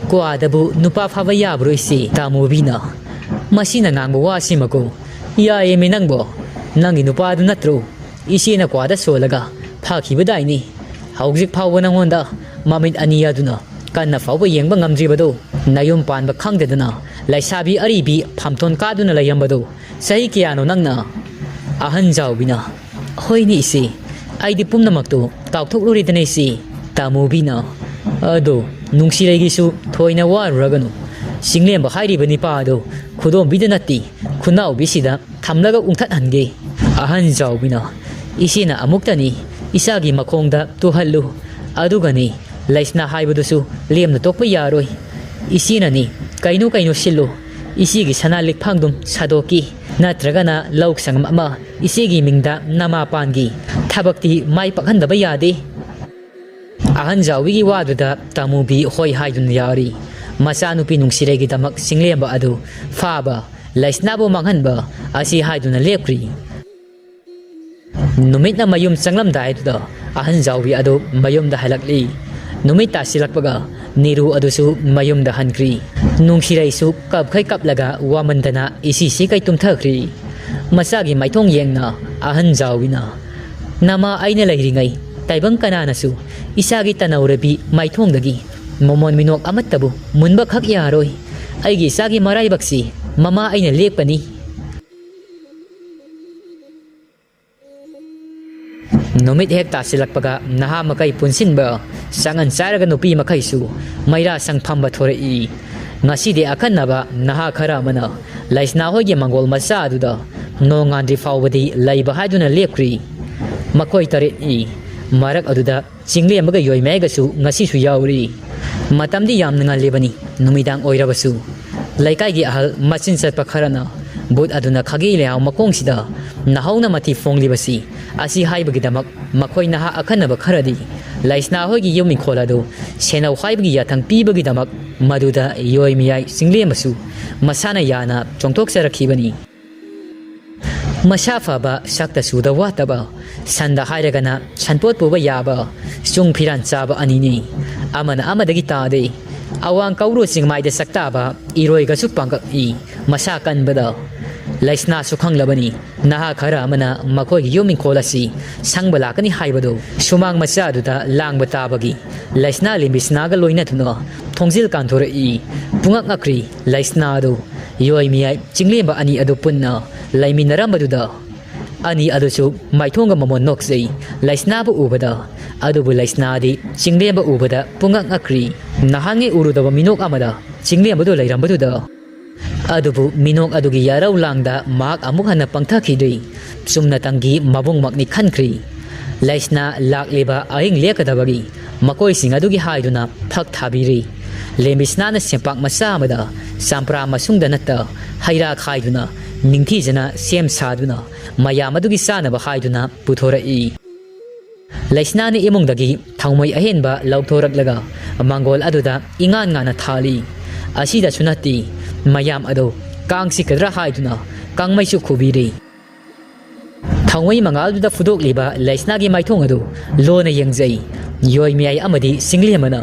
"ꯀ꯭ꯋꯥꯗꯕꯨ ꯅꯨꯄꯥ ꯐꯥꯕ ꯌꯥꯕ꯭ꯔꯣ ꯏꯆꯦ?" ꯇꯥꯃꯨꯕꯤꯅ, "ꯃꯁꯤꯅ ꯉꯥꯡꯕ ꯋꯥꯁꯤꯃꯀꯣ ꯌꯥꯏꯌꯦꯃꯤ ꯅꯪꯕꯣ꯫ ꯅꯪꯒꯤ ꯅꯨꯄꯥꯗꯨ ꯅꯠꯇ꯭ꯔꯣ ꯏꯆꯦꯅ ꯀ꯭ꯋꯥꯗ ꯁꯣꯜꯂꯒ ꯐꯥꯈꯤꯕꯗꯥꯏꯅꯤ? ꯍꯧꯖꯤꯛ ꯐꯥꯎꯕ ꯅꯪꯉꯣꯟꯗ ꯃꯃꯤꯠ ꯑꯅꯤ ꯑꯗꯨꯅ ꯀꯟꯅ ꯐꯥꯎꯕ ꯌꯦꯡꯕ ꯉꯝꯗ꯭ꯔꯤꯕꯗꯣ? ꯅꯌꯨꯝ ꯄꯥꯟꯕ ꯈꯪꯗꯗꯅ ꯂꯩꯁꯥꯕꯤ ꯑꯔꯤꯕꯤ ꯐꯝꯊꯣꯟ ꯀꯥꯗꯨꯅ ꯂꯩꯔꯝꯕꯗꯣ ꯆꯍꯤ ꯀꯌꯥꯅꯣ ꯅꯪꯅ?" ꯑꯍꯟ ꯖꯥꯎꯕꯤꯅ, "ꯍꯣꯏꯅꯦ ꯏꯆꯦ, ꯑꯩꯗꯤ ꯄꯨꯝꯅꯃꯛꯇꯣ ꯀꯥꯎꯊꯣꯛꯂꯨꯔꯦꯗꯅ ꯏꯆꯦ"꯫ ꯇꯥꯃꯨꯕꯤꯅ, "ꯑꯗꯣ ꯅꯨꯡꯁꯤꯔꯩꯒꯤꯁꯨ ꯊꯣꯏꯅ ꯋꯥꯔꯨꯔꯒꯅꯨ꯫ ꯆꯤꯡꯂꯦꯝꯕ ꯍꯥꯏꯔꯤꯕ ꯅꯤꯄꯥ ꯑꯗꯣ ꯈꯨꯗꯣꯝꯕꯤꯗ ꯅꯠꯇꯦ, ꯈꯨꯅꯥꯎꯕꯤꯁꯤꯗ ꯊꯝꯂꯒ ꯎꯪꯊꯠꯍꯟꯒꯦ"꯫ ꯑꯍꯟ ꯖꯥꯎꯕꯤꯅ, "ꯏꯆꯦꯅ ꯑꯃꯨꯛꯇꯅꯤ ꯏꯆꯥꯒꯤ ꯃꯈꯣꯡꯗ ꯇꯨꯍꯜꯂꯨ꯫ ꯑꯗꯨꯒꯅꯤ ꯂꯩꯁꯅꯥ ꯍꯥꯏꯕꯗꯨꯁꯨ ꯂꯦꯝꯅ ꯇꯣꯛꯄ ꯌꯥꯔꯣꯏ꯫ ꯏꯆꯦꯅꯅꯤ ꯀꯩꯅꯣ ꯀꯩꯅꯣ ꯁꯤꯜꯂꯨ꯫ "ꯏꯆꯦꯒꯤ ꯁꯅꯥ ꯂꯤꯛꯐꯥꯡꯗꯨꯝ ꯁꯥꯗꯣꯛꯀꯤ, ꯅꯠꯇ꯭ꯔꯒꯅ ꯂꯧ ꯁꯪꯒꯝ ꯑꯃ ꯏꯆꯦꯒꯤ ꯃꯤꯡꯗ ꯅꯃꯥ ꯄꯥꯟꯒꯤ꯫ ꯊꯕꯛꯇꯤ ꯃꯥꯏ ꯄꯥꯛꯍꯟꯗꯕ ꯌꯥꯗꯦ꯫" ꯑꯍꯟ ꯖꯥꯎꯕꯤꯒꯤ ꯋꯥꯗꯨꯗ ꯇꯥꯃꯨꯕꯤ ꯍꯣꯏ ꯍꯥꯏꯗꯨꯅ ꯌꯥꯎꯔꯤ꯫ ꯃꯆꯥꯅꯨꯄꯤ ꯅꯨꯡꯁꯤꯔꯩꯒꯤꯗꯃꯛ ꯆꯤꯡꯂꯦꯝꯕ ꯑꯗꯨ ꯐꯥꯕ, ꯂꯩꯁꯅꯥꯕꯨ ꯃꯥꯡꯍꯟꯕ ꯑꯁꯤ ꯍꯥꯏꯗꯨꯅ ꯂꯦꯞꯈ꯭ꯔꯤ꯫ ꯅꯨꯃꯤꯠꯅ ꯃꯌꯨꯝ ꯆꯪꯂꯝꯗꯥꯏꯗꯨꯗ ꯑꯍꯟ ꯖꯥꯎꯕꯤ ꯑꯗꯨ ꯃꯌꯨꯝꯗ ꯍꯜꯂꯛꯂꯤ꯫ ꯅꯨꯃꯤꯠ ꯇꯥꯁꯤꯜꯂꯛꯄꯒ ꯅꯤꯔꯨ ꯑꯗꯨꯁꯨ ꯃꯌꯨꯝꯗ ꯍꯟꯈ꯭ꯔꯤ꯫ ꯅꯨꯡꯁꯤꯔꯩꯁꯨ ꯀꯞꯈꯩ ꯀꯞꯂꯒ ꯋꯥꯃꯟꯗꯅ ꯏꯁꯤ ꯁꯤꯈꯩ ꯇꯨꯝꯊꯈ꯭ꯔꯤ꯫ ꯃꯆꯥꯒꯤ ꯃꯥꯏꯊꯣꯡ ꯌꯦꯡꯅ ꯑꯍꯟ ꯖꯥꯎꯕꯤꯅ, "ꯅꯃꯥ ꯑꯩꯅ ꯂꯩꯔꯤꯉꯩ ꯇꯥꯏꯕꯪ ꯀꯅꯥꯅꯁꯨ ꯏꯆꯥꯒꯤ ꯇꯅꯧꯔꯕꯤ ꯃꯥꯏꯊꯣꯡꯗꯒꯤ ꯃꯃꯣꯟ ꯃꯤꯅꯣꯛ ꯑꯃꯠꯇꯕꯨ ꯃꯨꯟꯕ ꯈꯛ ꯌꯥꯔꯣꯏ꯫ ꯑꯩꯒꯤ ꯏꯆꯥꯒꯤ ꯃꯔꯥꯏꯕꯛꯁꯤ ꯃꯃꯥ ꯑꯩꯅ ꯂꯦꯞꯀꯅꯤ꯫" ꯅꯨꯃꯤꯠ ꯍꯦꯛ ꯇꯥꯁꯤꯜꯂꯛꯄꯒ ꯅꯍꯥ ꯃꯈꯩ ꯄꯨꯟꯁꯤꯟꯕ, ꯆꯥꯉꯟ ꯆꯥꯔꯒ ꯅꯨꯄꯤ ꯃꯈꯩꯁꯨ ꯃꯩꯔꯥ ꯁꯪ ꯐꯝꯕ ꯊꯣꯔꯛꯏ꯫ ꯉꯁꯤꯗꯤ ꯑꯈꯟꯅꯕ ꯅꯍꯥ ꯈꯔ ꯑꯃꯅ ꯂꯩꯁꯅꯥ ꯍꯣꯏꯒꯤ ꯃꯪꯒꯣꯜ ꯃꯆꯥ ꯑꯗꯨꯗ ꯅꯣꯡꯉꯥꯟꯗ꯭ꯔꯤ ꯐꯥꯎꯕꯗꯤ ꯂꯩꯕ ꯍꯥꯏꯗꯨꯅ ꯂꯦꯞꯈ꯭ꯔꯤ꯫ ꯃꯈꯣꯏ ꯇꯔꯦꯠꯅꯤ꯫ ꯃꯔꯛ ꯑꯗꯨꯗ ꯆꯤꯡꯂꯦꯝꯕꯒ ꯌꯣꯏꯃꯥꯏꯒꯁꯨ ꯉꯁꯤꯁꯨ ꯌꯥꯎꯔꯤ꯫ ꯃꯇꯝꯗꯤ ꯌꯥꯝꯅ ꯉꯜꯂꯤꯕꯅꯤ, ꯅꯨꯃꯤꯗꯥꯡ ꯑꯣꯏꯔꯕꯁꯨ꯫ ꯂꯩꯀꯥꯏꯒꯤ ꯑꯍꯜ ꯃꯆꯤꯟ ꯆꯠꯄ ꯈꯔꯅ ꯚꯨꯠ ꯑꯗꯨꯅ ꯈꯥꯒꯤ ꯂꯩꯍꯥꯎ ꯃꯈꯣꯡꯁꯤꯗ ꯅꯥꯍꯧꯅ ꯃꯊꯤ ꯐꯣꯡꯂꯤꯕꯁꯤ ꯑꯁꯤ ꯍꯥꯏꯕꯒꯤꯗꯃꯛ ꯃꯈꯣꯏ ꯅꯍꯥ ꯑꯈꯟꯅꯕ ꯈꯔꯗꯤ ꯂꯩꯁꯅꯥ ꯍꯣꯏꯒꯤ ꯌꯨꯝ ꯏꯪꯈꯣꯜ ꯑꯗꯨ ꯁꯦꯟꯅꯧ ꯍꯥꯏꯕꯒꯤ ꯌꯥꯊꯪ ꯄꯤꯕꯒꯤꯗꯃꯛ ꯃꯗꯨꯗ ꯌꯣꯏꯃꯤꯌꯥꯏ ꯆꯤꯡꯂꯦꯝꯕꯁꯨ ꯃꯁꯥꯅ ꯌꯥꯅ ꯆꯣꯡꯊꯣꯛꯆꯔꯛꯈꯤꯕꯅꯤ꯫ ꯃꯁꯥ ꯐꯕ, ꯁꯛꯇ ꯆꯨꯗ ꯋꯥꯠꯇꯕ, ꯁꯟꯗ ꯍꯥꯏꯔꯒꯅ ꯁꯟꯄꯣꯠ ꯄꯨꯕ ꯌꯥꯕ, ꯆꯨꯡ ꯐꯤꯔꯥꯟ ꯆꯥꯕ ꯑꯅꯤꯅꯤ꯫ ꯑꯃꯅ ꯑꯃꯗꯒꯤ ꯇꯥꯗꯦ꯫ ꯑꯋꯥꯡ ꯀꯧꯔꯨ ꯆꯤꯡꯃꯥꯏꯗ ꯁꯛꯇꯥꯕ ꯏꯔꯣꯏꯒꯁꯨ ꯄꯥꯡꯒꯛꯏ꯫ ꯃꯁꯥ ꯀꯟꯕꯗ ꯂꯩꯁꯅꯥꯁꯨ ꯈꯪꯂꯕꯅꯤ꯫ ꯅꯍꯥ ꯈꯔ ꯑꯃꯅ ꯃꯈꯣꯏꯒꯤ ꯌꯨꯝ ꯏꯪꯈꯣꯜ ꯑꯁꯤ ꯁꯪꯕ ꯂꯥꯛꯀꯅꯤ ꯍꯥꯏꯕꯗꯨ ꯁꯨꯃꯥꯡ ꯃꯆꯥ ꯑꯗꯨꯗ ꯂꯥꯡꯕ ꯇꯥꯕꯒꯤ ꯂꯩꯁꯅꯥ ꯂꯤꯝꯕꯤꯁꯅꯥꯒ ꯂꯣꯏꯅꯗꯨꯅ ꯊꯣꯡꯖꯤꯜ ꯀꯥꯟꯊꯣꯔꯛꯏ꯫ ꯄꯨꯡꯉꯛ ꯉꯛꯈ꯭ꯔꯤ ꯂꯩꯁꯅꯥ ꯑꯗꯨ꯫ ꯌꯣꯏ ꯃꯤꯌꯥꯏ ꯆꯤꯡꯂꯦꯝꯕ ꯑꯅꯤ ꯑꯗꯨ ꯄꯨꯟꯅ ꯂꯩꯃꯤꯟꯅꯔꯝꯕꯗꯨꯗ ꯑꯅꯤ ꯑꯗꯨꯁꯨ ꯃꯥꯏꯊꯣꯡꯒ ꯃꯃꯣꯟ ꯅꯣꯛꯆꯩ ꯂꯩꯁꯅꯥꯕꯨ ꯎꯕꯗ꯫ ꯑꯗꯨꯕꯨ ꯂꯩꯁꯅꯥꯗꯤ ꯆꯤꯡꯂꯦꯝꯕ ꯎꯕꯗ ꯄꯨꯡꯉꯛ ꯉꯛꯈ꯭ꯔꯤ꯫ ꯅꯍꯥꯟꯉꯩ ꯎꯔꯨꯗꯕ ꯃꯤꯅꯣꯛ ꯑꯃꯗ ꯆꯤꯡꯂꯦꯝꯕꯗꯨ ꯂꯩꯔꯝꯕꯗꯨꯗ꯫ ꯑꯗꯨꯕꯨ ꯃꯤꯅꯣꯛ ꯑꯗꯨꯒꯤ ꯌꯥꯔꯧ ꯂꯥꯡꯗ ꯃꯍꯥꯛ ꯑꯃꯨꯛ ꯍꯟꯅ ꯄꯪꯊꯈꯤꯗ꯭ꯔꯤ꯫ ꯆꯨꯝꯅꯇꯪꯒꯤ ꯃꯕꯨꯡꯃꯛꯅꯤ ꯈꯟꯈ꯭ꯔꯤ꯫ ꯂꯩꯁꯅꯥ ꯂꯥꯛꯂꯤꯕ ꯑꯍꯤꯡ ꯂꯦꯛꯀꯗꯕꯒꯤ ꯃꯈꯣꯏꯁꯤꯡ ꯑꯗꯨꯒꯤ ꯍꯥꯏꯗꯨꯅ ꯐꯛ ꯊꯥꯕꯤꯔꯤ꯫ ꯂꯦꯝꯕꯤꯁꯅꯥꯅ ꯁꯦꯝꯄꯥꯛ ꯃꯆꯥ ꯑꯃꯗ ꯆꯝꯄ꯭ꯔꯥ ꯃꯁꯨꯡꯗ ꯅꯠꯇ ꯍꯩ ꯔꯥ ꯈꯥꯏꯗꯨꯅ, ꯅꯤꯡꯊꯤꯖꯅ ꯁꯦꯝ ꯁꯥꯗꯨꯅ, ꯃꯌꯥꯝ ꯑꯗꯨꯒꯤ ꯆꯥꯅꯕ ꯍꯥꯏꯗꯨꯅ ꯄꯨꯊꯣꯔꯛꯏ꯫ ꯂꯩꯁꯅꯥꯅ ꯏꯃꯨꯡꯗꯒꯤ ꯊꯥꯎꯃꯩ ꯑꯍꯦꯟꯕ ꯂꯧꯊꯣꯔꯛꯂꯒ ꯃꯥꯡꯒꯣꯜ ꯑꯗꯨꯗ ꯏꯉꯥꯟ ꯉꯥꯟꯅ ꯊꯥꯜꯂꯤ꯫ ꯑꯁꯤꯗꯁꯨ ꯅꯠꯇꯦ, ꯃꯌꯥꯝ ꯑꯗꯨ ꯀꯥꯡ ꯆꯤꯛꯀꯗ꯭ꯔꯥ ꯍꯥꯏꯗꯨꯅ ꯀꯥꯡꯃꯩꯁꯨ ꯈꯨꯕꯤꯔꯤ꯫ ꯊꯥꯎꯃꯩ ꯃꯉꯥꯜꯗꯨꯗ ꯐꯨꯗꯣꯛꯂꯤꯕ ꯂꯩꯁꯅꯥꯒꯤ ꯃꯥꯏꯊꯣꯡ ꯑꯗꯨ ꯂꯣꯟꯅ ꯌꯦꯡꯖꯩ꯫ ꯌꯣꯏ ꯃꯌꯥꯏ ꯑꯃꯗꯤ ꯆꯤꯡꯂꯦꯝꯕꯅ꯫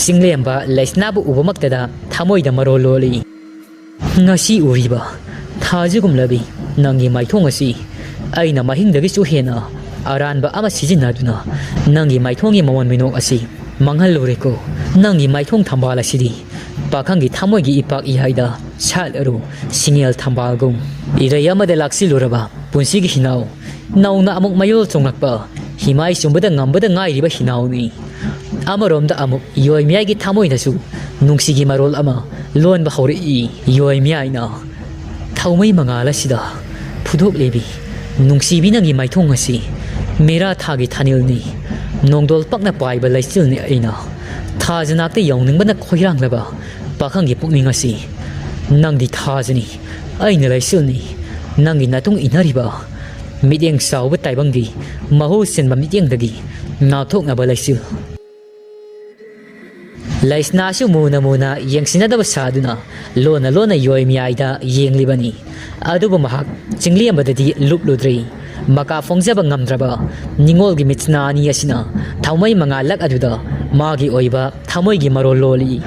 ꯆꯤꯡꯂꯦꯝꯕ ꯂꯩꯁꯅꯥꯕꯨ ꯎꯕꯃꯛꯇꯗ ꯊꯃꯣꯏꯗ ꯃꯔꯣꯜ ꯂꯣꯜꯂꯤ꯫ ꯉꯁꯤ ꯎꯔꯤꯕ ꯊꯥꯖꯒꯨꯝꯂꯕꯤ ꯅꯪꯒꯤ ꯃꯥꯏꯊꯣꯡ ꯑꯁꯤ ꯑꯩꯅ ꯃꯍꯤꯡꯗꯒꯤꯁꯨ ꯍꯦꯟꯅ ꯑꯔꯥꯟꯕ ꯑꯃ ꯁꯤꯖꯤꯟꯅꯗꯨꯅ ꯅꯪꯒꯤ ꯃꯥꯏꯊꯣꯡꯒꯤ ꯃꯑꯣꯟ ꯃꯤꯅꯣꯛ ꯑꯁꯤ ꯃꯥꯡꯍꯜꯂꯨꯔꯦꯀꯣ꯫ ꯅꯪꯒꯤ ꯃꯥꯏꯊꯣꯡ ꯊꯝꯕꯥꯜ ꯑꯁꯤꯗꯤ ꯄꯥꯈꯪꯒꯤ ꯊꯃꯣꯏꯒꯤ ꯏꯄꯥꯛ ꯏꯌꯥꯏꯗ ꯁꯥꯠꯂꯔꯨ ꯁꯤꯡꯉꯦꯜ ꯊꯝꯕꯥꯜꯒꯨꯝ꯫ ꯏꯔꯩ ꯑꯃꯗ ꯂꯥꯛꯁꯤꯜꯂꯨꯔꯕ ꯄꯨꯟꯁꯤꯒꯤ ꯍꯤꯅꯥꯎ ꯅꯧꯅ ꯑꯃꯨꯛ ꯃꯌꯣꯜ ꯆꯣꯡꯂꯛꯄ ꯍꯤꯃꯥꯏ ꯆꯨꯝꯕꯗ ꯉꯝꯕꯗ ꯉꯥꯏꯔꯤꯕ ꯍꯤꯅꯥꯎꯅꯤ꯫ ꯑꯃꯔꯣꯝꯗ ꯑꯃꯨꯛ ꯌꯣꯏ ꯃꯌꯥꯏꯒꯤ ꯊꯃꯣꯏꯅꯁꯨ ꯅꯨꯡꯁꯤꯒꯤ ꯃꯔꯣꯜ ꯑꯃ ꯂꯣꯟꯕ ꯍꯧꯔꯛꯏ꯫ ꯌꯣꯏ ꯃꯌꯥꯏꯅ ꯊꯥꯎꯃꯩ ꯃꯉꯥꯜ ꯑꯁꯤꯗ ꯐꯨꯗꯣꯛꯂꯤꯕꯤ ꯅꯨꯡꯁꯤꯕꯤ ꯅꯪꯒꯤ ꯃꯥꯏꯊꯣꯡ ꯑꯁꯤ ꯃꯦꯔꯥ ꯊꯥꯒꯤ ꯊꯥꯅꯤꯜꯅꯤ꯫ ꯅꯣꯡꯗꯣꯜ ꯄꯛꯅ ꯄꯥꯏꯕ ꯂꯩꯆꯤꯜꯅꯤ ꯑꯩꯅ꯫ ꯊꯥꯖ ꯅꯥꯛꯇ ꯌꯧꯅꯤꯡꯕꯅ ꯈꯣꯏꯔꯥꯡꯂꯕ ꯄꯥꯈꯪꯒꯤ ꯄꯨꯛꯅꯤꯡ ꯑꯁꯤ ꯅꯪꯗꯤ ꯊꯥꯖꯅꯤ, ꯑꯩꯅ ꯂꯩꯆꯤꯜꯅꯤ꯫ ꯅꯪꯒꯤ ꯅꯇꯨꯡ ꯏꯟꯅꯔꯤꯕ ꯃꯤꯠꯌꯦꯡ ꯆꯥꯎꯕ ꯇꯥꯏꯕꯪꯒꯤ ꯃꯍꯨ ꯁꯤꯟꯕ ꯃꯤꯠꯌꯦꯡꯗꯒꯤ ꯉꯥꯛꯊꯣꯛꯅꯕ ꯂꯩꯆꯤꯜ꯫ ꯂꯩꯁꯅꯥꯁꯨ ꯃꯨꯅ ꯃꯨꯅ ꯌꯦꯡꯁꯤꯟꯅꯗꯕ ꯁꯥꯗꯨꯅ ꯂꯣꯟꯅ ꯂꯣꯟꯅ ꯌꯣꯏ ꯃꯌꯥꯏꯗ ꯌꯦꯡꯂꯤꯕꯅꯤ꯫ ꯑꯗꯨꯕꯨ ꯃꯍꯥꯛ ꯆꯤꯡꯂꯦꯝꯕꯗꯗꯤ ꯂꯨꯞꯂꯨꯗ꯭ꯔꯤ꯫ ꯃꯀꯥ ꯐꯣꯡꯖꯕ ꯉꯝꯗ꯭ꯔꯕ ꯅꯤꯡꯉꯣꯜꯒꯤ ꯃꯤꯠꯁꯅꯥ ꯑꯅꯤ ꯑꯁꯤꯅ ꯊꯥꯎꯃꯩ ꯃꯉꯥꯜꯂꯛ ꯑꯗꯨꯗ ꯃꯥꯒꯤ ꯑꯣꯏꯕ ꯊꯃꯣꯏꯒꯤ ꯃꯔꯣꯜ ꯂꯣꯜꯂꯤ꯫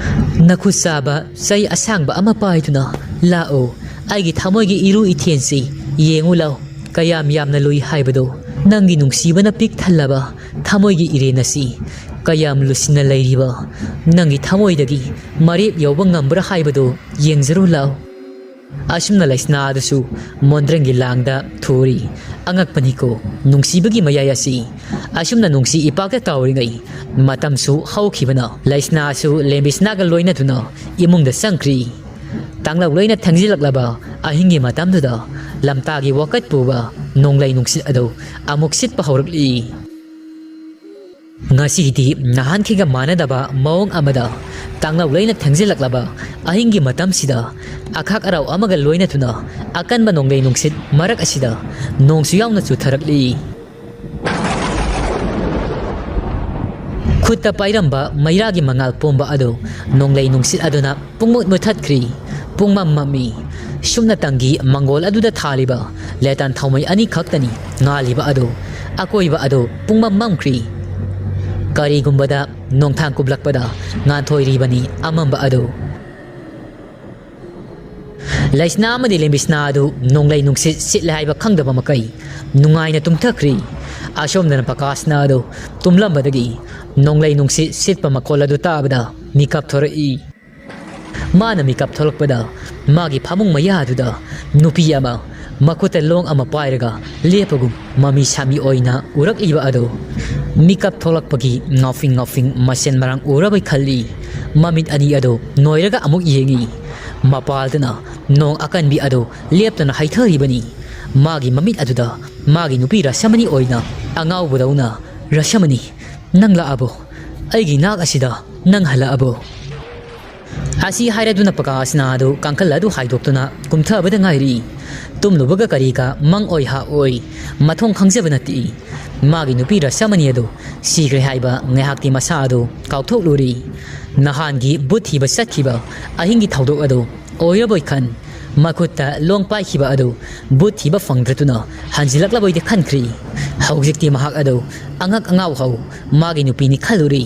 ꯅꯈꯨꯠ ꯆꯥꯕ ꯆꯩ ꯑꯁꯥꯡꯕ ꯑꯃ ꯄꯥꯏꯗꯨꯅ ꯂꯥꯛꯑꯣ, ꯑꯩꯒꯤ ꯊꯃꯣꯏꯒꯤ ꯏꯔꯨ ꯏꯊꯦꯟꯁꯤ ꯌꯦꯡꯉꯨ ꯂꯥꯎ꯫ ꯀꯌꯥꯝ ꯌꯥꯝꯅ ꯂꯨꯏ ꯍꯥꯏꯕꯗꯣ꯫ ꯅꯪꯒꯤ ꯅꯨꯡꯁꯤꯕꯅ ꯄꯤꯛ ꯊꯜꯂꯕ ꯊꯃꯣꯏꯒꯤ ꯏꯔꯦꯟ ꯑꯁꯤ ꯀꯌꯥꯝ ꯂꯨꯁꯤꯟꯅ ꯂꯩꯔꯤꯕ ꯅꯪꯒꯤ ꯊꯃꯣꯏꯗꯒꯤ ꯃꯔꯦꯞ ꯌꯧꯕ ꯉꯝꯕ꯭ꯔꯥ ꯍꯥꯏꯕꯗꯨ ꯌꯦꯡꯖꯔꯨ ꯂꯥꯎ꯫ ꯑꯁꯨꯝꯅ ꯂꯩꯁꯅꯥ ꯑꯗꯨꯁꯨ ꯃꯣꯟꯗ꯭ꯔꯪꯒꯤ ꯂꯥꯡꯗ ꯊꯨꯔꯤ꯫ ꯑꯉꯛꯄꯅꯤꯀꯣ, ꯅꯨꯡꯁꯤꯕꯒꯤ ꯃꯌꯥꯏ ꯑꯁꯤ꯫ ꯑꯁꯨꯝꯅ ꯅꯨꯡꯁꯤ ꯏꯄꯥꯛꯇ ꯇꯥꯎꯔꯤꯉꯩ ꯃꯇꯝꯁꯨ ꯍꯧꯈꯤꯕꯅ ꯂꯩꯁꯅꯥꯁꯨ ꯂꯦꯝꯕꯤꯁꯅꯥꯒ ꯂꯣꯏꯅꯗꯨꯅ ꯏꯃꯨꯡꯗ ꯆꯪꯈ꯭ꯔꯤ꯫ ꯇꯥꯡꯂꯧ ꯂꯣꯏꯅ ꯊꯦꯡꯖꯤꯜꯂꯛꯂꯕ ꯑꯍꯤꯡꯒꯤ ꯃꯇꯝꯗꯨꯗ ꯂꯝꯇꯥꯒꯤ ꯋꯥꯀꯠ ꯄꯨꯕ ꯅꯣꯡꯂꯩ ꯅꯨꯡꯁꯤꯠ ꯑꯗꯨ ꯑꯃꯨꯛ ꯁꯤꯠꯄ ꯍꯧꯔꯛꯂꯤ꯫ ꯉꯁꯤꯗꯤ ꯅꯍꯥꯟꯈꯩꯒ ꯃꯥꯟꯅꯗꯕ ꯃꯑꯣꯡ ꯑꯃꯗ ꯇꯥꯡꯂꯧ ꯂꯩꯅ ꯊꯦꯡꯖꯤꯜꯂꯛꯂꯕ ꯑꯍꯤꯡꯒꯤ ꯃꯇꯝꯁꯤꯗ ꯑꯈꯥꯛ ꯑꯔꯥꯎ ꯑꯃꯒ ꯂꯣꯏꯅꯗꯨꯅ ꯑꯀꯟꯕ ꯅꯣꯡꯂꯩ ꯅꯨꯡꯁꯤꯠ ꯃꯔꯛ ꯑꯁꯤꯗ ꯅꯣꯡꯁꯨ ꯌꯥꯎꯅ ꯆꯨꯊꯔꯛꯂꯤ꯫ ꯈꯨꯠꯇ ꯄꯥꯏꯔꯝꯕ ꯃꯩꯔꯥꯒꯤ ꯃꯉꯥꯜ ꯄꯣꯝꯕ ꯑꯗꯨ ꯅꯣꯡꯂꯩ ꯅꯨꯡꯁꯤꯠ ꯑꯗꯨꯅ ꯄꯨꯡꯃꯨꯠ ꯃꯨꯠꯊꯠꯈ꯭ꯔꯤ꯫ ꯄꯨꯡꯃꯝ ꯃꯝꯃꯤ꯫ ꯁꯨꯞꯅꯇꯪꯒꯤ ꯃꯪꯒꯣꯜ ꯑꯗꯨꯗ ꯊꯥꯜꯂꯤꯕ ꯂꯦꯇꯥꯟ ꯊꯥꯎꯃꯩ ꯑꯅꯤꯈꯛꯇꯅꯤ ꯉꯥꯜꯂꯤꯕ ꯑꯗꯨ꯫ ꯑꯀꯣꯏꯕ ꯑꯗꯨ ꯄꯨꯡꯃꯝ ꯃꯝꯈ꯭ꯔꯤ꯫ ꯀꯔꯤꯒꯨꯝꯕꯗ ꯅꯣꯡꯊꯥꯡ ꯀꯨꯞꯂꯛꯄꯗ ꯉꯥꯟꯊꯣꯏꯔꯤꯕꯅꯤ ꯑꯃꯝꯕ ꯑꯗꯨ꯫ ꯂꯩꯁꯅꯥ ꯑꯃꯗꯤ ꯂꯦꯝꯕꯤꯁꯅꯥ ꯑꯗꯨ ꯅꯣꯡꯂꯩ ꯅꯨꯡꯁꯤꯠ ꯁꯤꯠꯂꯦ ꯍꯥꯏꯕ ꯈꯪꯗꯕ ꯃꯈꯩ ꯅꯨꯡꯉꯥꯏꯅ ꯇꯨꯝꯊꯈ꯭ꯔꯤ꯫ ꯑꯁꯣꯝꯗꯅ ꯄꯀꯥꯁꯅꯥ ꯑꯗꯨ ꯇꯨꯝꯂꯝꯕꯗꯒꯤ ꯅꯣꯡꯂꯩ ꯅꯨꯡꯁꯤꯠ ꯁꯤꯠꯄ ꯃꯈꯣꯜ ꯑꯗꯨ ꯇꯥꯕꯗ ꯃꯤꯀꯞ ꯊꯣꯔꯛꯏ꯫ ꯃꯥꯅ ꯃꯤꯀꯞ ꯊꯣꯛꯂꯛꯄꯗ ꯃꯥꯒꯤ ꯐꯃꯨꯡ ꯃꯌꯥꯗꯨꯗ ꯅꯨꯄꯤ ꯑꯃ ꯃꯈꯨꯠꯇ ꯂꯣꯡ ꯑꯃ ꯄꯥꯏꯔꯒ ꯂꯦꯞꯄꯒꯨꯝ ꯃꯃꯤ ꯁꯥꯃꯤ ꯑꯣꯏꯅ ꯎꯔꯛꯂꯤꯕ ꯑꯗꯨ꯫ ꯃꯤꯀꯞ ꯊꯣꯛꯂꯛꯄꯒꯤ ꯉꯥꯎꯐꯤꯡ ꯉꯥꯎꯐꯤꯡ ꯃꯁꯦꯟ ꯃꯔꯥꯡ ꯎꯔꯕꯩ ꯈꯜꯂꯤ꯫ ꯃꯃꯤꯠ ꯑꯅꯤ ꯑꯗꯨ ꯅꯣꯏꯔꯒ ꯑꯃꯨꯛ ꯌꯦꯡꯉꯤ꯫ ꯃꯄꯥꯜꯗꯅ ꯅꯣꯡ ꯑꯀꯟꯕꯤ ꯑꯗꯨ ꯂꯦꯞꯇꯅ ꯍꯩꯊꯔꯤꯕꯅꯤ꯫ ꯃꯥꯒꯤ ꯃꯃꯤꯠ ꯑꯗꯨꯗ ꯃꯥꯒꯤ ꯅꯨꯄꯤ ꯔꯁꯃꯅꯤ ꯑꯣꯏꯅ ꯑꯉꯥꯎꯕꯗꯧꯅ, "ꯔꯁꯃꯅꯤ, ꯅꯪ ꯂꯥꯛꯑꯕꯣ? ꯑꯩꯒꯤ ꯅꯥꯛ ꯑꯁꯤꯗ ꯅꯪ ꯍꯜꯂꯛꯑꯕꯣ?" ꯑꯁꯤ ꯍꯥꯏꯔꯗꯨꯅ ꯄꯀꯥꯁꯅꯥ ꯑꯗꯨ ꯀꯥꯡꯈꯜ ꯑꯗꯨ ꯍꯥꯏꯗꯣꯛꯇꯨꯅ ꯀꯨꯝꯊꯕꯗ ꯉꯥꯏꯔꯤ꯫ ꯇꯨꯝꯂꯨꯕꯒ ꯀꯔꯤꯒ ꯃꯪ ꯑꯣꯏ ꯍꯥ ꯑꯣꯏ, ꯃꯊꯣꯡ ꯈꯪꯖꯕ ꯅꯠꯇꯦ꯫ ꯃꯥꯒꯤ ꯅꯨꯄꯤ ꯔꯁꯃꯅꯤ ꯑꯗꯨ ꯁꯤꯈ꯭ꯔꯦ ꯍꯥꯏꯕ ꯉꯥꯏꯍꯥꯛꯇꯤ ꯃꯁꯥ ꯑꯗꯨ ꯀꯥꯎꯊꯣꯛꯂꯨꯔꯤ꯫ ꯅꯍꯥꯟꯒꯤ ꯚꯨꯠ ꯊꯤꯕ ꯆꯠꯈꯤꯕ ꯑꯍꯤꯡꯒꯤ ꯊꯧꯗꯣꯛ ꯑꯗꯨ ꯑꯣꯏꯔꯕꯣꯏ ꯈꯟ, ꯃꯈꯨꯠꯇ ꯂꯣꯡ ꯄꯥꯏꯈꯤꯕ ꯑꯗꯨ ꯚꯨꯠ ꯊꯤꯕ ꯐꯪꯗ꯭ꯔꯗꯨꯅ ꯍꯟꯖꯤꯜꯂꯛꯂꯕꯣꯏꯗꯤ ꯈꯟꯈ꯭ꯔꯤ꯫ ꯍꯧꯖꯤꯛꯇꯤ ꯃꯍꯥꯛ ꯑꯗꯨ ꯑꯉꯛ ꯑꯉꯥꯎ ꯍꯧ ꯃꯥꯒꯤ ꯅꯨꯄꯤꯅꯤ ꯈꯜꯂꯨꯔꯤ꯫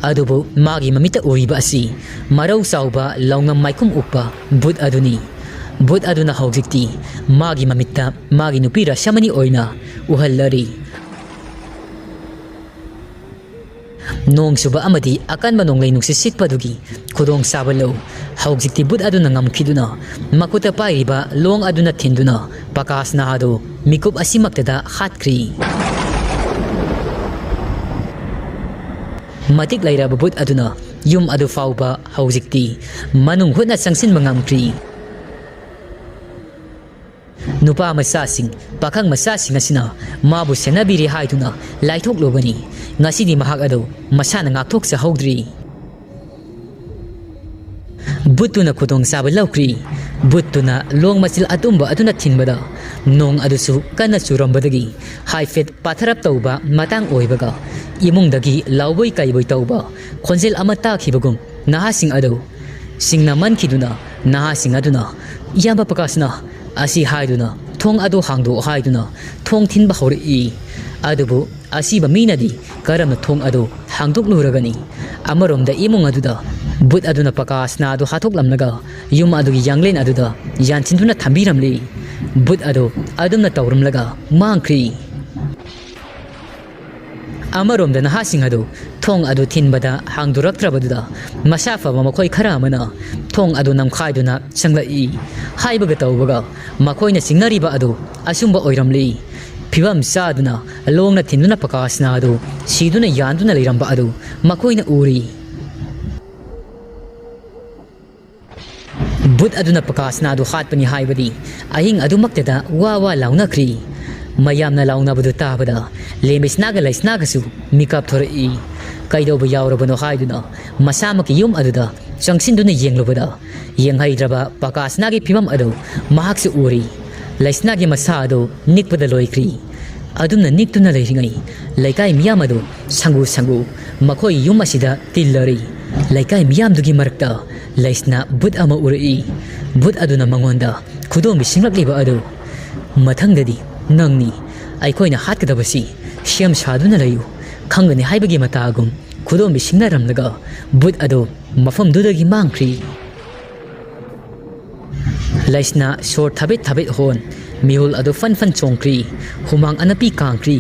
ꯑꯗꯨꯕꯨ ꯃꯥꯒꯤ ꯃꯃꯤꯠꯇ ꯎꯔꯤꯕ ꯑꯁꯤ ꯃꯔꯧ ꯆꯥꯎꯕ ꯂꯧꯉꯝ ꯃꯥꯏꯈꯨꯝ ꯎꯞꯄ ꯚꯨꯠ ꯑꯗꯨꯅꯤ꯫ ꯚꯨꯠ ꯑꯗꯨꯅ ꯍꯧꯖꯤꯛꯇꯤ ꯃꯥꯒꯤ ꯃꯃꯤꯠꯇ ꯃꯥꯒꯤ ꯅꯨꯄꯤ ꯔꯁꯃꯅꯤ ꯑꯣꯏꯅ ꯎꯍꯜꯂꯔꯤ꯫ ꯅꯣꯡ ꯆꯨꯕ ꯑꯃꯗꯤ ꯑꯀꯟꯕ ꯅꯣꯡꯂꯩ ꯅꯨꯡꯁꯤꯠ ꯁꯤꯠꯄꯗꯨꯒꯤ ꯈꯨꯗꯣꯡꯆꯥꯕ ꯂꯧ꯫ ꯍꯧꯖꯤꯛꯇꯤ ꯚꯨꯠ ꯑꯗꯨꯅ ꯉꯝꯈꯤꯗꯨꯅ ꯃꯈꯨꯠꯇ ꯄꯥꯏꯔꯤꯕ ꯂꯣꯡ ꯑꯗꯨꯅ ꯊꯤꯟꯗꯨꯅ ꯄꯀꯥꯁꯅꯥ ꯑꯗꯨ ꯃꯤꯀꯨꯞ ꯑꯁꯤꯃꯛꯇꯗ ꯍꯥꯠꯈ꯭ꯔꯤ꯫ ꯃꯇꯤꯛ ꯂꯩꯔꯕ ꯚꯨꯠ ꯑꯗꯨꯅ ꯌꯨꯝ ꯑꯗꯨ ꯐꯥꯎꯕ ꯍꯧꯖꯤꯛꯇꯤ ꯃꯅꯨꯡ ꯍꯨꯠꯅ ꯆꯪꯁꯤꯟꯕ ꯉꯝꯈ꯭ꯔꯤ꯫ ꯅꯨꯄꯥ ꯃꯆꯥꯁꯤꯡ, ꯄꯥꯈꯪ ꯃꯆꯥꯁꯤꯡ ꯑꯁꯤꯅ ꯃꯥꯕꯨ ꯁꯦꯟꯅꯕꯤꯔꯤ ꯍꯥꯏꯗꯨꯅ ꯂꯥꯏꯊꯣꯛꯂꯨꯕꯅꯤ꯫ ꯉꯁꯤꯗꯤ ꯃꯍꯥꯛ ꯑꯗꯨ ꯃꯁꯥꯅ ꯉꯥꯛꯊꯣꯛꯆꯍꯧꯗ꯭ꯔꯤ꯫ ꯕꯨꯠꯇꯨꯅ ꯈꯨꯗꯣꯡꯆꯥꯕ ꯂꯧꯈ꯭ꯔꯤ꯫ ꯕꯨꯠꯇꯨꯅ ꯂꯣꯡ ꯃꯆꯤꯜ ꯑꯇꯨꯝꯕ ꯑꯗꯨꯅ ꯊꯤꯟꯕꯗ ꯅꯣꯡ ꯑꯗꯨꯁꯨ ꯀꯟꯅ ꯆꯨꯔꯝꯕꯗꯒꯤ ꯍꯥꯏꯐꯦꯠ ꯄꯥꯊꯔꯞ ꯇꯧꯕ ꯃꯇꯥꯡ ꯑꯣꯏꯕꯒ ꯏꯃꯨꯡꯗꯒꯤ ꯂꯥꯎꯕꯣꯏ ꯀꯩꯕꯣꯏ ꯇꯧꯕ ꯈꯣꯟꯖꯦꯜ ꯑꯃ ꯇꯥꯈꯤꯕꯒꯨꯝ ꯅꯍꯥꯁꯤꯡ ꯑꯗꯨ ꯁꯤꯡꯅ ꯃꯟꯈꯤꯗꯨꯅ ꯅꯍꯥꯁꯤꯡ ꯑꯗꯨꯅ, "ꯏꯌꯥꯝꯕ ꯄ꯭ꯔꯀꯥꯁꯅ" ꯑꯁꯤ ꯍꯥꯏꯗꯨꯅ ꯊꯣꯡ ꯑꯗꯨ ꯍꯥꯡꯗꯣꯛꯑꯣ ꯍꯥꯏꯗꯨꯅ ꯊꯣꯡ ꯊꯤꯟꯕ ꯍꯧꯔꯛꯏ꯫ ꯑꯗꯨꯕꯨ ꯑꯁꯤꯕ ꯃꯤꯅꯗꯤ ꯀꯔꯝꯅ ꯊꯣꯡ ꯑꯗꯨ ꯍꯥꯡꯗꯣꯛꯂꯨꯔꯒꯅꯤ? ꯑꯃꯔꯣꯝꯗ ꯏꯃꯨꯡ ꯑꯗꯨꯗ ꯕꯨꯠ ꯑꯗꯨꯅ ꯄ꯭ꯔꯀꯥꯁꯅ ꯑꯗꯨ ꯍꯥꯠꯇꯣꯛꯂꯝꯂꯒ ꯌꯨꯝ ꯑꯗꯨꯒꯤ ꯌꯥꯡꯂꯦꯟ ꯑꯗꯨꯗ ꯌꯥꯟꯁꯤꯟꯗꯨꯅ ꯊꯝꯕꯤꯔꯝꯂꯤ꯫ ꯕꯨꯠ ꯑꯗꯨ ꯑꯗꯨꯝꯅ ꯇꯧꯔꯝꯂꯒ ꯃꯥꯡꯈ꯭ꯔꯤ꯫ ꯑꯃꯔꯣꯝꯗ ꯅꯍꯥꯁꯤꯡ ꯑꯗꯨ ꯊꯣꯡ ꯑꯗꯨ ꯊꯤꯟꯕꯗ ꯍꯥꯡꯗꯣꯔꯛꯇ꯭ꯔꯕꯗꯨꯗ ꯃꯁꯥ ꯐꯕ ꯃꯈꯣꯏ ꯈꯔ ꯑꯃꯅ ꯊꯣꯡ ꯑꯗꯨ ꯅꯝꯈꯥꯏꯗꯨꯅ ꯆꯪꯂꯛꯏ꯫ ꯍꯥꯏꯕꯒ ꯇꯧꯕꯒ ꯃꯈꯣꯏꯅ ꯆꯤꯡꯅꯔꯤꯕ ꯑꯗꯨ ꯑꯆꯨꯝꯕ ꯑꯣꯏꯔꯝꯂꯤ꯫ ꯐꯤꯕꯝ ꯆꯥꯗꯨꯅ ꯂꯣꯡꯅ ꯊꯤꯟꯗꯨꯅ ꯄ꯭ꯔꯀꯥꯁꯅ ꯑꯗꯨ ꯁꯤꯗꯨꯅ ꯌꯥꯟꯗꯨꯅ ꯂꯩꯔꯝꯕ ꯑꯗꯨ ꯃꯈꯣꯏꯅ ꯎꯔꯤ꯫ ꯕꯨꯠ ꯑꯗꯨꯅ ꯄ꯭ꯔꯀꯥꯁꯅꯥꯗꯨ ꯍꯥꯠꯄꯅꯤ ꯍꯥꯏꯕꯗꯤ ꯑꯍꯤꯡ ꯑꯗꯨꯃꯛꯇꯗ ꯋꯥ ꯋꯥ ꯂꯥꯎꯅꯈ꯭ꯔꯤ꯫ ꯃꯌꯥꯝꯅ ꯂꯥꯎꯅꯕꯗꯨ ꯇꯥꯕꯗ ꯂꯦꯝꯕꯤꯁꯅꯥꯒ ꯂꯩꯁꯅꯥꯒꯁꯨ ꯃꯤꯀꯞ ꯊꯣꯔꯛꯏ꯫ ꯀꯩꯗꯧꯕ ꯌꯥꯎꯔꯕꯅꯣ ꯍꯥꯏꯗꯨꯅ ꯃꯁꯥꯃꯛꯀꯤ ꯌꯨꯝ ꯑꯗꯨꯗ ꯆꯪꯁꯤꯟꯗꯨꯅ ꯌꯦꯡꯂꯨꯕꯗ ꯌꯦꯡꯍꯩꯗ꯭ꯔꯕ ꯄ꯭ꯔꯀꯥꯁꯅꯥꯒꯤ ꯐꯤꯕꯝ ꯑꯗꯨ ꯃꯍꯥꯛꯁꯨ ꯎꯔꯤ꯫ ꯂꯩꯁꯅꯥꯒꯤ ꯃꯁꯥ ꯑꯗꯨ ꯅꯤꯛꯄꯗ ꯂꯣꯏꯈ꯭ꯔꯤ꯫ ꯑꯗꯨꯝꯅ ꯅꯤꯛꯇꯨꯅ ꯂꯩꯔꯤꯉꯩ ꯂꯩꯀꯥꯏ ꯃꯤꯌꯥꯝ ꯑꯗꯨ ꯁꯪꯒꯨ ꯁꯪꯒꯨ ꯃꯈꯣꯏ ꯌꯨꯝ ꯑꯁꯤꯗ ꯇꯤꯜꯂꯔꯤ꯫ ꯂꯩꯀꯥꯏ ꯃꯤꯌꯥꯝꯗꯨꯒꯤ ꯃꯔꯛꯇ ꯂꯩꯁꯅꯥ ꯕꯨꯠ ꯑꯃ ꯎꯔꯛꯏ꯫ ꯕꯨꯠ ꯑꯗꯨꯅ ꯃꯉꯣꯟꯗ ꯈꯨꯗꯣꯝꯕꯤ ꯁꯤꯡꯂꯛꯂꯤꯕ ꯑꯗꯨ, "ꯃꯊꯪꯗꯗꯤ ꯅꯪꯅꯤ ꯑꯩꯈꯣꯏꯅ ꯍꯥꯠꯀꯗꯕꯁꯤ꯫ ꯁꯦꯝ ꯁꯥꯗꯨꯅ ꯂꯩꯌꯨ, ꯈꯪꯒꯅꯤ" ꯍꯥꯏꯕꯒꯤ ꯃꯇꯥꯒꯨꯝ ꯈꯨꯗꯣꯝꯕꯤ ꯁꯤꯡꯅꯔꯝꯂꯒ ꯕꯨꯠ ꯑꯗꯨ ꯃꯐꯝꯗꯨꯗꯒꯤ ꯃꯥꯡꯈ꯭ꯔꯤ꯫ ꯂꯩꯁꯅꯥ ꯁꯣꯔ ꯊꯕꯦꯠ ꯊꯕꯦꯠ ꯍꯣꯟ, ꯃꯤꯍꯨꯜ ꯑꯗꯨ ꯐꯟ ꯐꯟ ꯆꯣꯡꯈ꯭ꯔꯤ, ꯍꯨꯃꯥꯡ ꯑꯅꯞꯄꯤ ꯀꯥꯡꯈ꯭ꯔꯤ꯫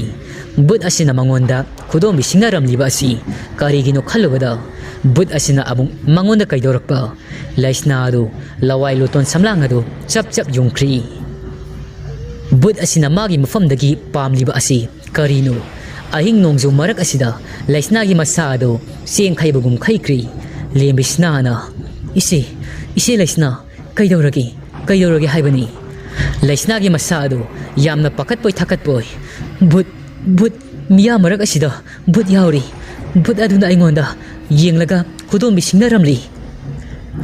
ꯕꯨꯠ ꯑꯁꯤꯅ ꯃꯉꯣꯟꯗ ꯈꯨꯗꯣꯝꯕꯤ ꯁꯤꯡꯅꯔꯝꯂꯤꯕ ꯑꯁꯤ ꯀꯔꯤꯒꯤꯅꯣ ꯈꯜꯂꯨꯕꯗ ꯕꯨꯠ ꯑꯁꯤꯅ ꯑꯃꯨꯛ ꯃꯉꯣꯟꯗ ꯀꯩꯗꯧꯔꯛꯄ? ꯂꯩꯁꯅꯥ ꯑꯗꯨ ꯂꯋꯥꯏ ꯂꯨꯇꯣꯟ ꯁꯝꯂꯥꯡ ꯑꯗꯨ ꯆꯞ ꯆꯞ ꯌꯨꯡꯈ꯭ꯔꯤ꯫ ꯕꯨꯠ ꯑꯁꯤꯅ ꯃꯥꯒꯤ ꯃꯐꯝꯗꯒꯤ ꯄꯥꯝꯂꯤꯕ ꯑꯁꯤ ꯀꯔꯤꯅꯣ? ꯑꯍꯤꯡ ꯅꯣꯡꯖꯨ ꯃꯔꯛ ꯑꯁꯤꯗ ꯂꯩꯁꯅꯥꯒꯤ ꯃꯁꯥ ꯑꯗꯨ ꯆꯦꯡ ꯈꯩꯕꯒꯨꯝ ꯈꯩꯈ꯭ꯔꯤ꯫ ꯂꯦꯝꯕꯤꯁꯅꯥꯅ, "ꯏꯆꯦ, ꯏꯆꯦ ꯂꯩꯁꯅꯥ, ꯀꯩꯗꯧꯔꯒꯦ? ꯀꯩꯗꯧꯔꯒꯦ ꯍꯥꯏꯕꯅꯤ?" ꯂꯩꯁꯅꯥꯒꯤ ꯃꯁꯥ ꯑꯗꯨ ꯌꯥꯝꯅ ꯄꯥꯈꯠꯄꯣꯏ ꯊꯥꯀꯠꯄꯣꯏ, "ꯚꯨꯠ, ꯚꯨꯠ, ꯃꯤꯌꯥꯝ ꯃꯔꯛ ꯑꯁꯤꯗ ꯚꯨꯠ ꯌꯥꯎꯔꯤ꯫ ꯚꯨꯠ ꯑꯗꯨꯅ ꯑꯩꯉꯣꯟꯗ ꯌꯦꯡꯂꯒ ꯈꯨꯗꯣꯝꯕꯤ ꯁꯤꯡꯅꯔꯝꯂꯤ"꯫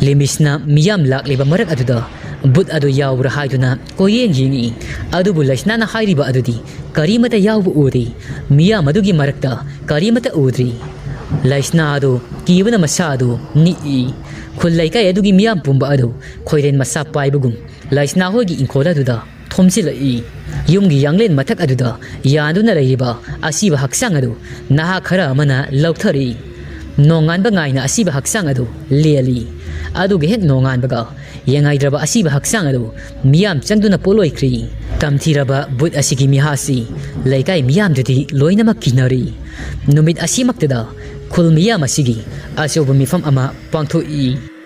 ꯂꯤꯃꯤꯁꯅ ꯃꯤꯌꯥꯝ ꯂꯥꯛꯂꯤꯕ ꯃꯔꯛ ꯑꯗꯨꯗ ꯚꯨꯠ ꯑꯗꯨ ꯌꯥꯎꯕ꯭ꯔꯥ ꯍꯥꯏꯗꯨꯅ ꯀꯣꯏꯌꯦꯡ ꯌꯦꯡꯏ꯫ ꯑꯗꯨꯕꯨ ꯂꯩꯁꯅꯥꯅ ꯍꯥꯏꯔꯤꯕ ꯑꯗꯨꯗꯤ ꯀꯔꯤꯃꯠꯇ ꯌꯥꯎꯕ ꯎꯗꯦ꯫ ꯃꯤꯌꯥꯝ ꯑꯗꯨꯒꯤ ꯃꯔꯛꯇ ꯀꯔꯤꯃꯠꯇ ꯎꯗ꯭ꯔꯤ꯫ ꯂꯩꯁꯅꯥ ꯑꯗꯨ ꯀꯤꯕꯅ ꯃꯁꯥ ꯑꯗꯨ ꯅꯤꯛꯏ꯫ ꯈꯨꯜ ꯂꯩꯀꯥꯏ ꯑꯗꯨꯒꯤ ꯃꯤꯌꯥꯝ ꯄꯨꯝꯕ ꯑꯗꯨ ꯈꯣꯏꯔꯦꯟ ꯃꯁꯥ ꯄꯥꯏꯕꯒꯨꯝ ꯂꯩꯁꯅꯥ ꯍꯣꯏꯒꯤ ꯏꯪꯈꯣꯜ ꯑꯗꯨꯗ ꯊꯣꯝꯖꯤꯜꯂꯛꯏ꯫ ꯌꯨꯝꯒꯤ ꯌꯥꯡꯂꯦꯟ ꯃꯊꯛ ꯑꯗꯨꯗ ꯌꯥꯟꯗꯨꯅ ꯂꯩꯔꯤꯕ ꯑꯁꯤꯕ ꯍꯛꯆꯥꯡ ꯑꯗꯨ ꯅꯍꯥ ꯈꯔ ꯑꯃꯅ ꯂꯧꯊꯔꯛꯏ꯫ ꯅꯣꯡꯉꯥꯟꯕ ꯉꯥꯏꯅ ꯑꯁꯤꯕ ꯍꯛꯆꯥꯡ ꯑꯗꯨ ꯂꯦꯜꯂꯤ꯫ ꯑꯗꯨꯒ ꯍꯦꯛ ꯅꯣꯡꯉꯥꯟꯕꯒ ꯌꯦꯡꯉꯥꯏꯗ꯭ꯔꯕ ꯑꯁꯤꯕ ꯍꯛꯆꯥꯡ ꯑꯗꯨ ꯃꯤꯌꯥꯝ ꯆꯪꯗꯨꯅ ꯄꯣꯠꯂꯣꯏꯈ꯭ꯔꯤ꯫ ꯇꯝꯊꯤꯔꯕ ꯚꯨꯠ ꯑꯁꯤꯒꯤ ꯃꯤꯍꯥꯁꯤ ꯂꯩꯀꯥꯏ ꯃꯤꯌꯥꯝꯗꯨꯗꯤ ꯂꯣꯏꯅꯃꯛ ꯀꯤꯅꯔꯤ꯫ ꯅꯨꯃꯤꯠ ꯑꯁꯤꯃꯛꯇꯗ ꯈꯨꯜ ꯃꯤꯌꯥꯝ ꯑꯁꯤꯒꯤ ꯑꯆꯧꯕ ꯃꯤꯐꯝ ꯑꯃ ꯄꯥꯡꯊꯣꯛꯏ꯫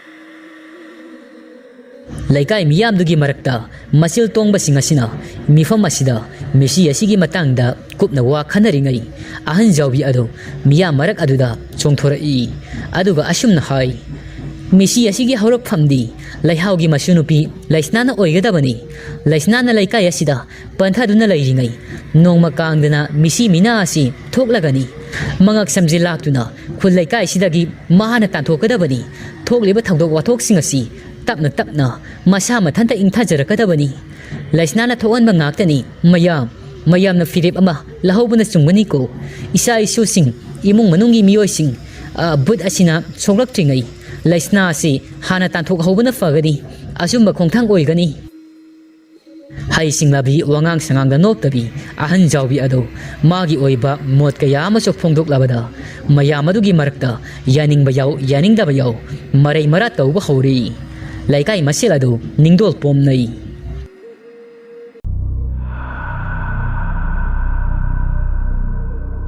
ꯂꯩꯀꯥꯏ ꯃꯤꯌꯥꯝꯗꯨꯒꯤ ꯃꯔꯛꯇ ꯃꯆꯤꯜ ꯇꯣꯡꯕꯁꯤꯡ ꯑꯁꯤꯅ ꯃꯤꯐꯝ ꯑꯁꯤꯗ ꯃꯤꯁꯤ ꯑꯁꯤꯒꯤ ꯃꯇꯥꯡꯗ ꯀꯨꯞꯅ ꯋꯥ ꯈꯟꯅꯔꯤꯉꯩ, ꯑꯍꯟ ꯖꯥꯎꯕꯤ ꯑꯗꯨ ꯃꯤꯌꯥꯝ ꯃꯔꯛ ꯑꯗꯨꯗ ꯆꯣꯡꯊꯣꯔꯛꯏ꯫ ꯑꯗꯨꯒ ꯑꯁꯨꯝꯅ ꯍꯥꯏ, "ꯃꯤꯁꯤ ꯑꯁꯤꯒꯤ ꯍꯧꯔꯛꯐꯝꯗꯤ ꯂꯩꯍꯥꯎꯒꯤ ꯃꯁꯨ ꯅꯨꯄꯤ ꯂꯩꯁꯅꯥꯅ ꯑꯣꯏꯒꯗꯕꯅꯤ꯫ ꯂꯩꯁꯅꯥꯅ ꯂꯩꯀꯥꯏ ꯑꯁꯤꯗ ꯄꯟꯊꯗꯨꯅ ꯂꯩꯔꯤꯉꯩ ꯅꯣꯡꯃ ꯀꯥꯡꯗꯅ ꯃꯤꯁꯤ ꯃꯤꯅꯥ ꯑꯁꯤ ꯊꯣꯛꯂꯒꯅꯤ꯫ ꯃꯉꯛ ꯁꯝꯖꯤꯜ ꯂꯥꯛꯇꯨꯅ ꯈꯨꯜ ꯂꯩꯀꯥꯏꯁꯤꯗꯒꯤ ꯃꯍꯥꯛꯅ ꯇꯥꯟꯊꯣꯛꯀꯗꯕꯅꯤ꯫ ꯊꯣꯛꯂꯤꯕ ꯊꯧꯗꯣꯛ ꯋꯥꯊꯣꯛꯁꯤꯡ ꯑꯁꯤ ꯇꯞꯅ ꯇꯞꯅ ꯃꯁꯥ ꯃꯊꯟꯇ ꯏꯪꯊꯖꯔꯛꯀꯗꯕꯅꯤ꯫ ꯂꯩꯁꯅꯥꯅ ꯊꯣꯛꯍꯟꯕ ꯉꯥꯛꯇꯅꯤ꯫ ꯃꯌꯥꯝ, ꯃꯌꯥꯝꯅ ꯐꯤꯔꯦꯞ ꯑꯃ ꯂꯧꯍꯧꯕꯅ ꯆꯨꯝꯒꯅꯤꯀꯣ꯫ ꯏꯆꯥ ꯏꯁꯨꯁꯤꯡ, ꯏꯃꯨꯡ ꯃꯅꯨꯡꯒꯤ ꯃꯤꯑꯣꯏꯁꯤꯡ, ꯑ, ꯚꯨꯠ ꯑꯁꯤꯅ ꯁꯣꯛꯂꯛꯇ꯭ꯔꯤꯉꯩ ꯂꯩꯁꯅꯥ ꯑꯁꯤ ꯍꯥꯟꯅ ꯇꯥꯟꯊꯣꯛꯍꯧꯕꯅ ꯐꯒꯅꯤ꯫ ꯑꯆꯨꯝꯕ ꯈꯣꯡꯊꯥꯡ ꯑꯣꯏꯒꯅꯤ"꯫ ꯍꯩ ꯁꯤꯡꯂꯕꯤ ꯋꯥꯉꯥꯡ ꯁꯉꯥꯡꯗ ꯅꯣꯞꯇꯕꯤ ꯑꯍꯟ ꯖꯥꯎꯕꯤ ꯑꯗꯨ ꯃꯥꯒꯤ ꯑꯣꯏꯕ ꯃꯣꯠ ꯀꯌꯥ ꯑꯃꯁꯨ ꯐꯣꯡꯗꯣꯛꯂꯕꯗ ꯃꯌꯥꯝ ꯑꯗꯨꯒꯤ ꯃꯔꯛꯇ ꯌꯥꯅꯤꯡꯕ ꯌꯥꯎ, ꯌꯥꯅꯤꯡꯗꯕ ꯌꯥꯎ, ꯃꯔꯩ ꯃꯔꯥ ꯇꯧꯕ ꯍꯧꯔꯤ꯫ ꯂꯩꯀꯥꯏ ꯃꯁꯦꯜ ꯑꯗꯨ ꯅꯤꯡꯗꯣꯜ ꯄꯣꯝꯅꯩ꯫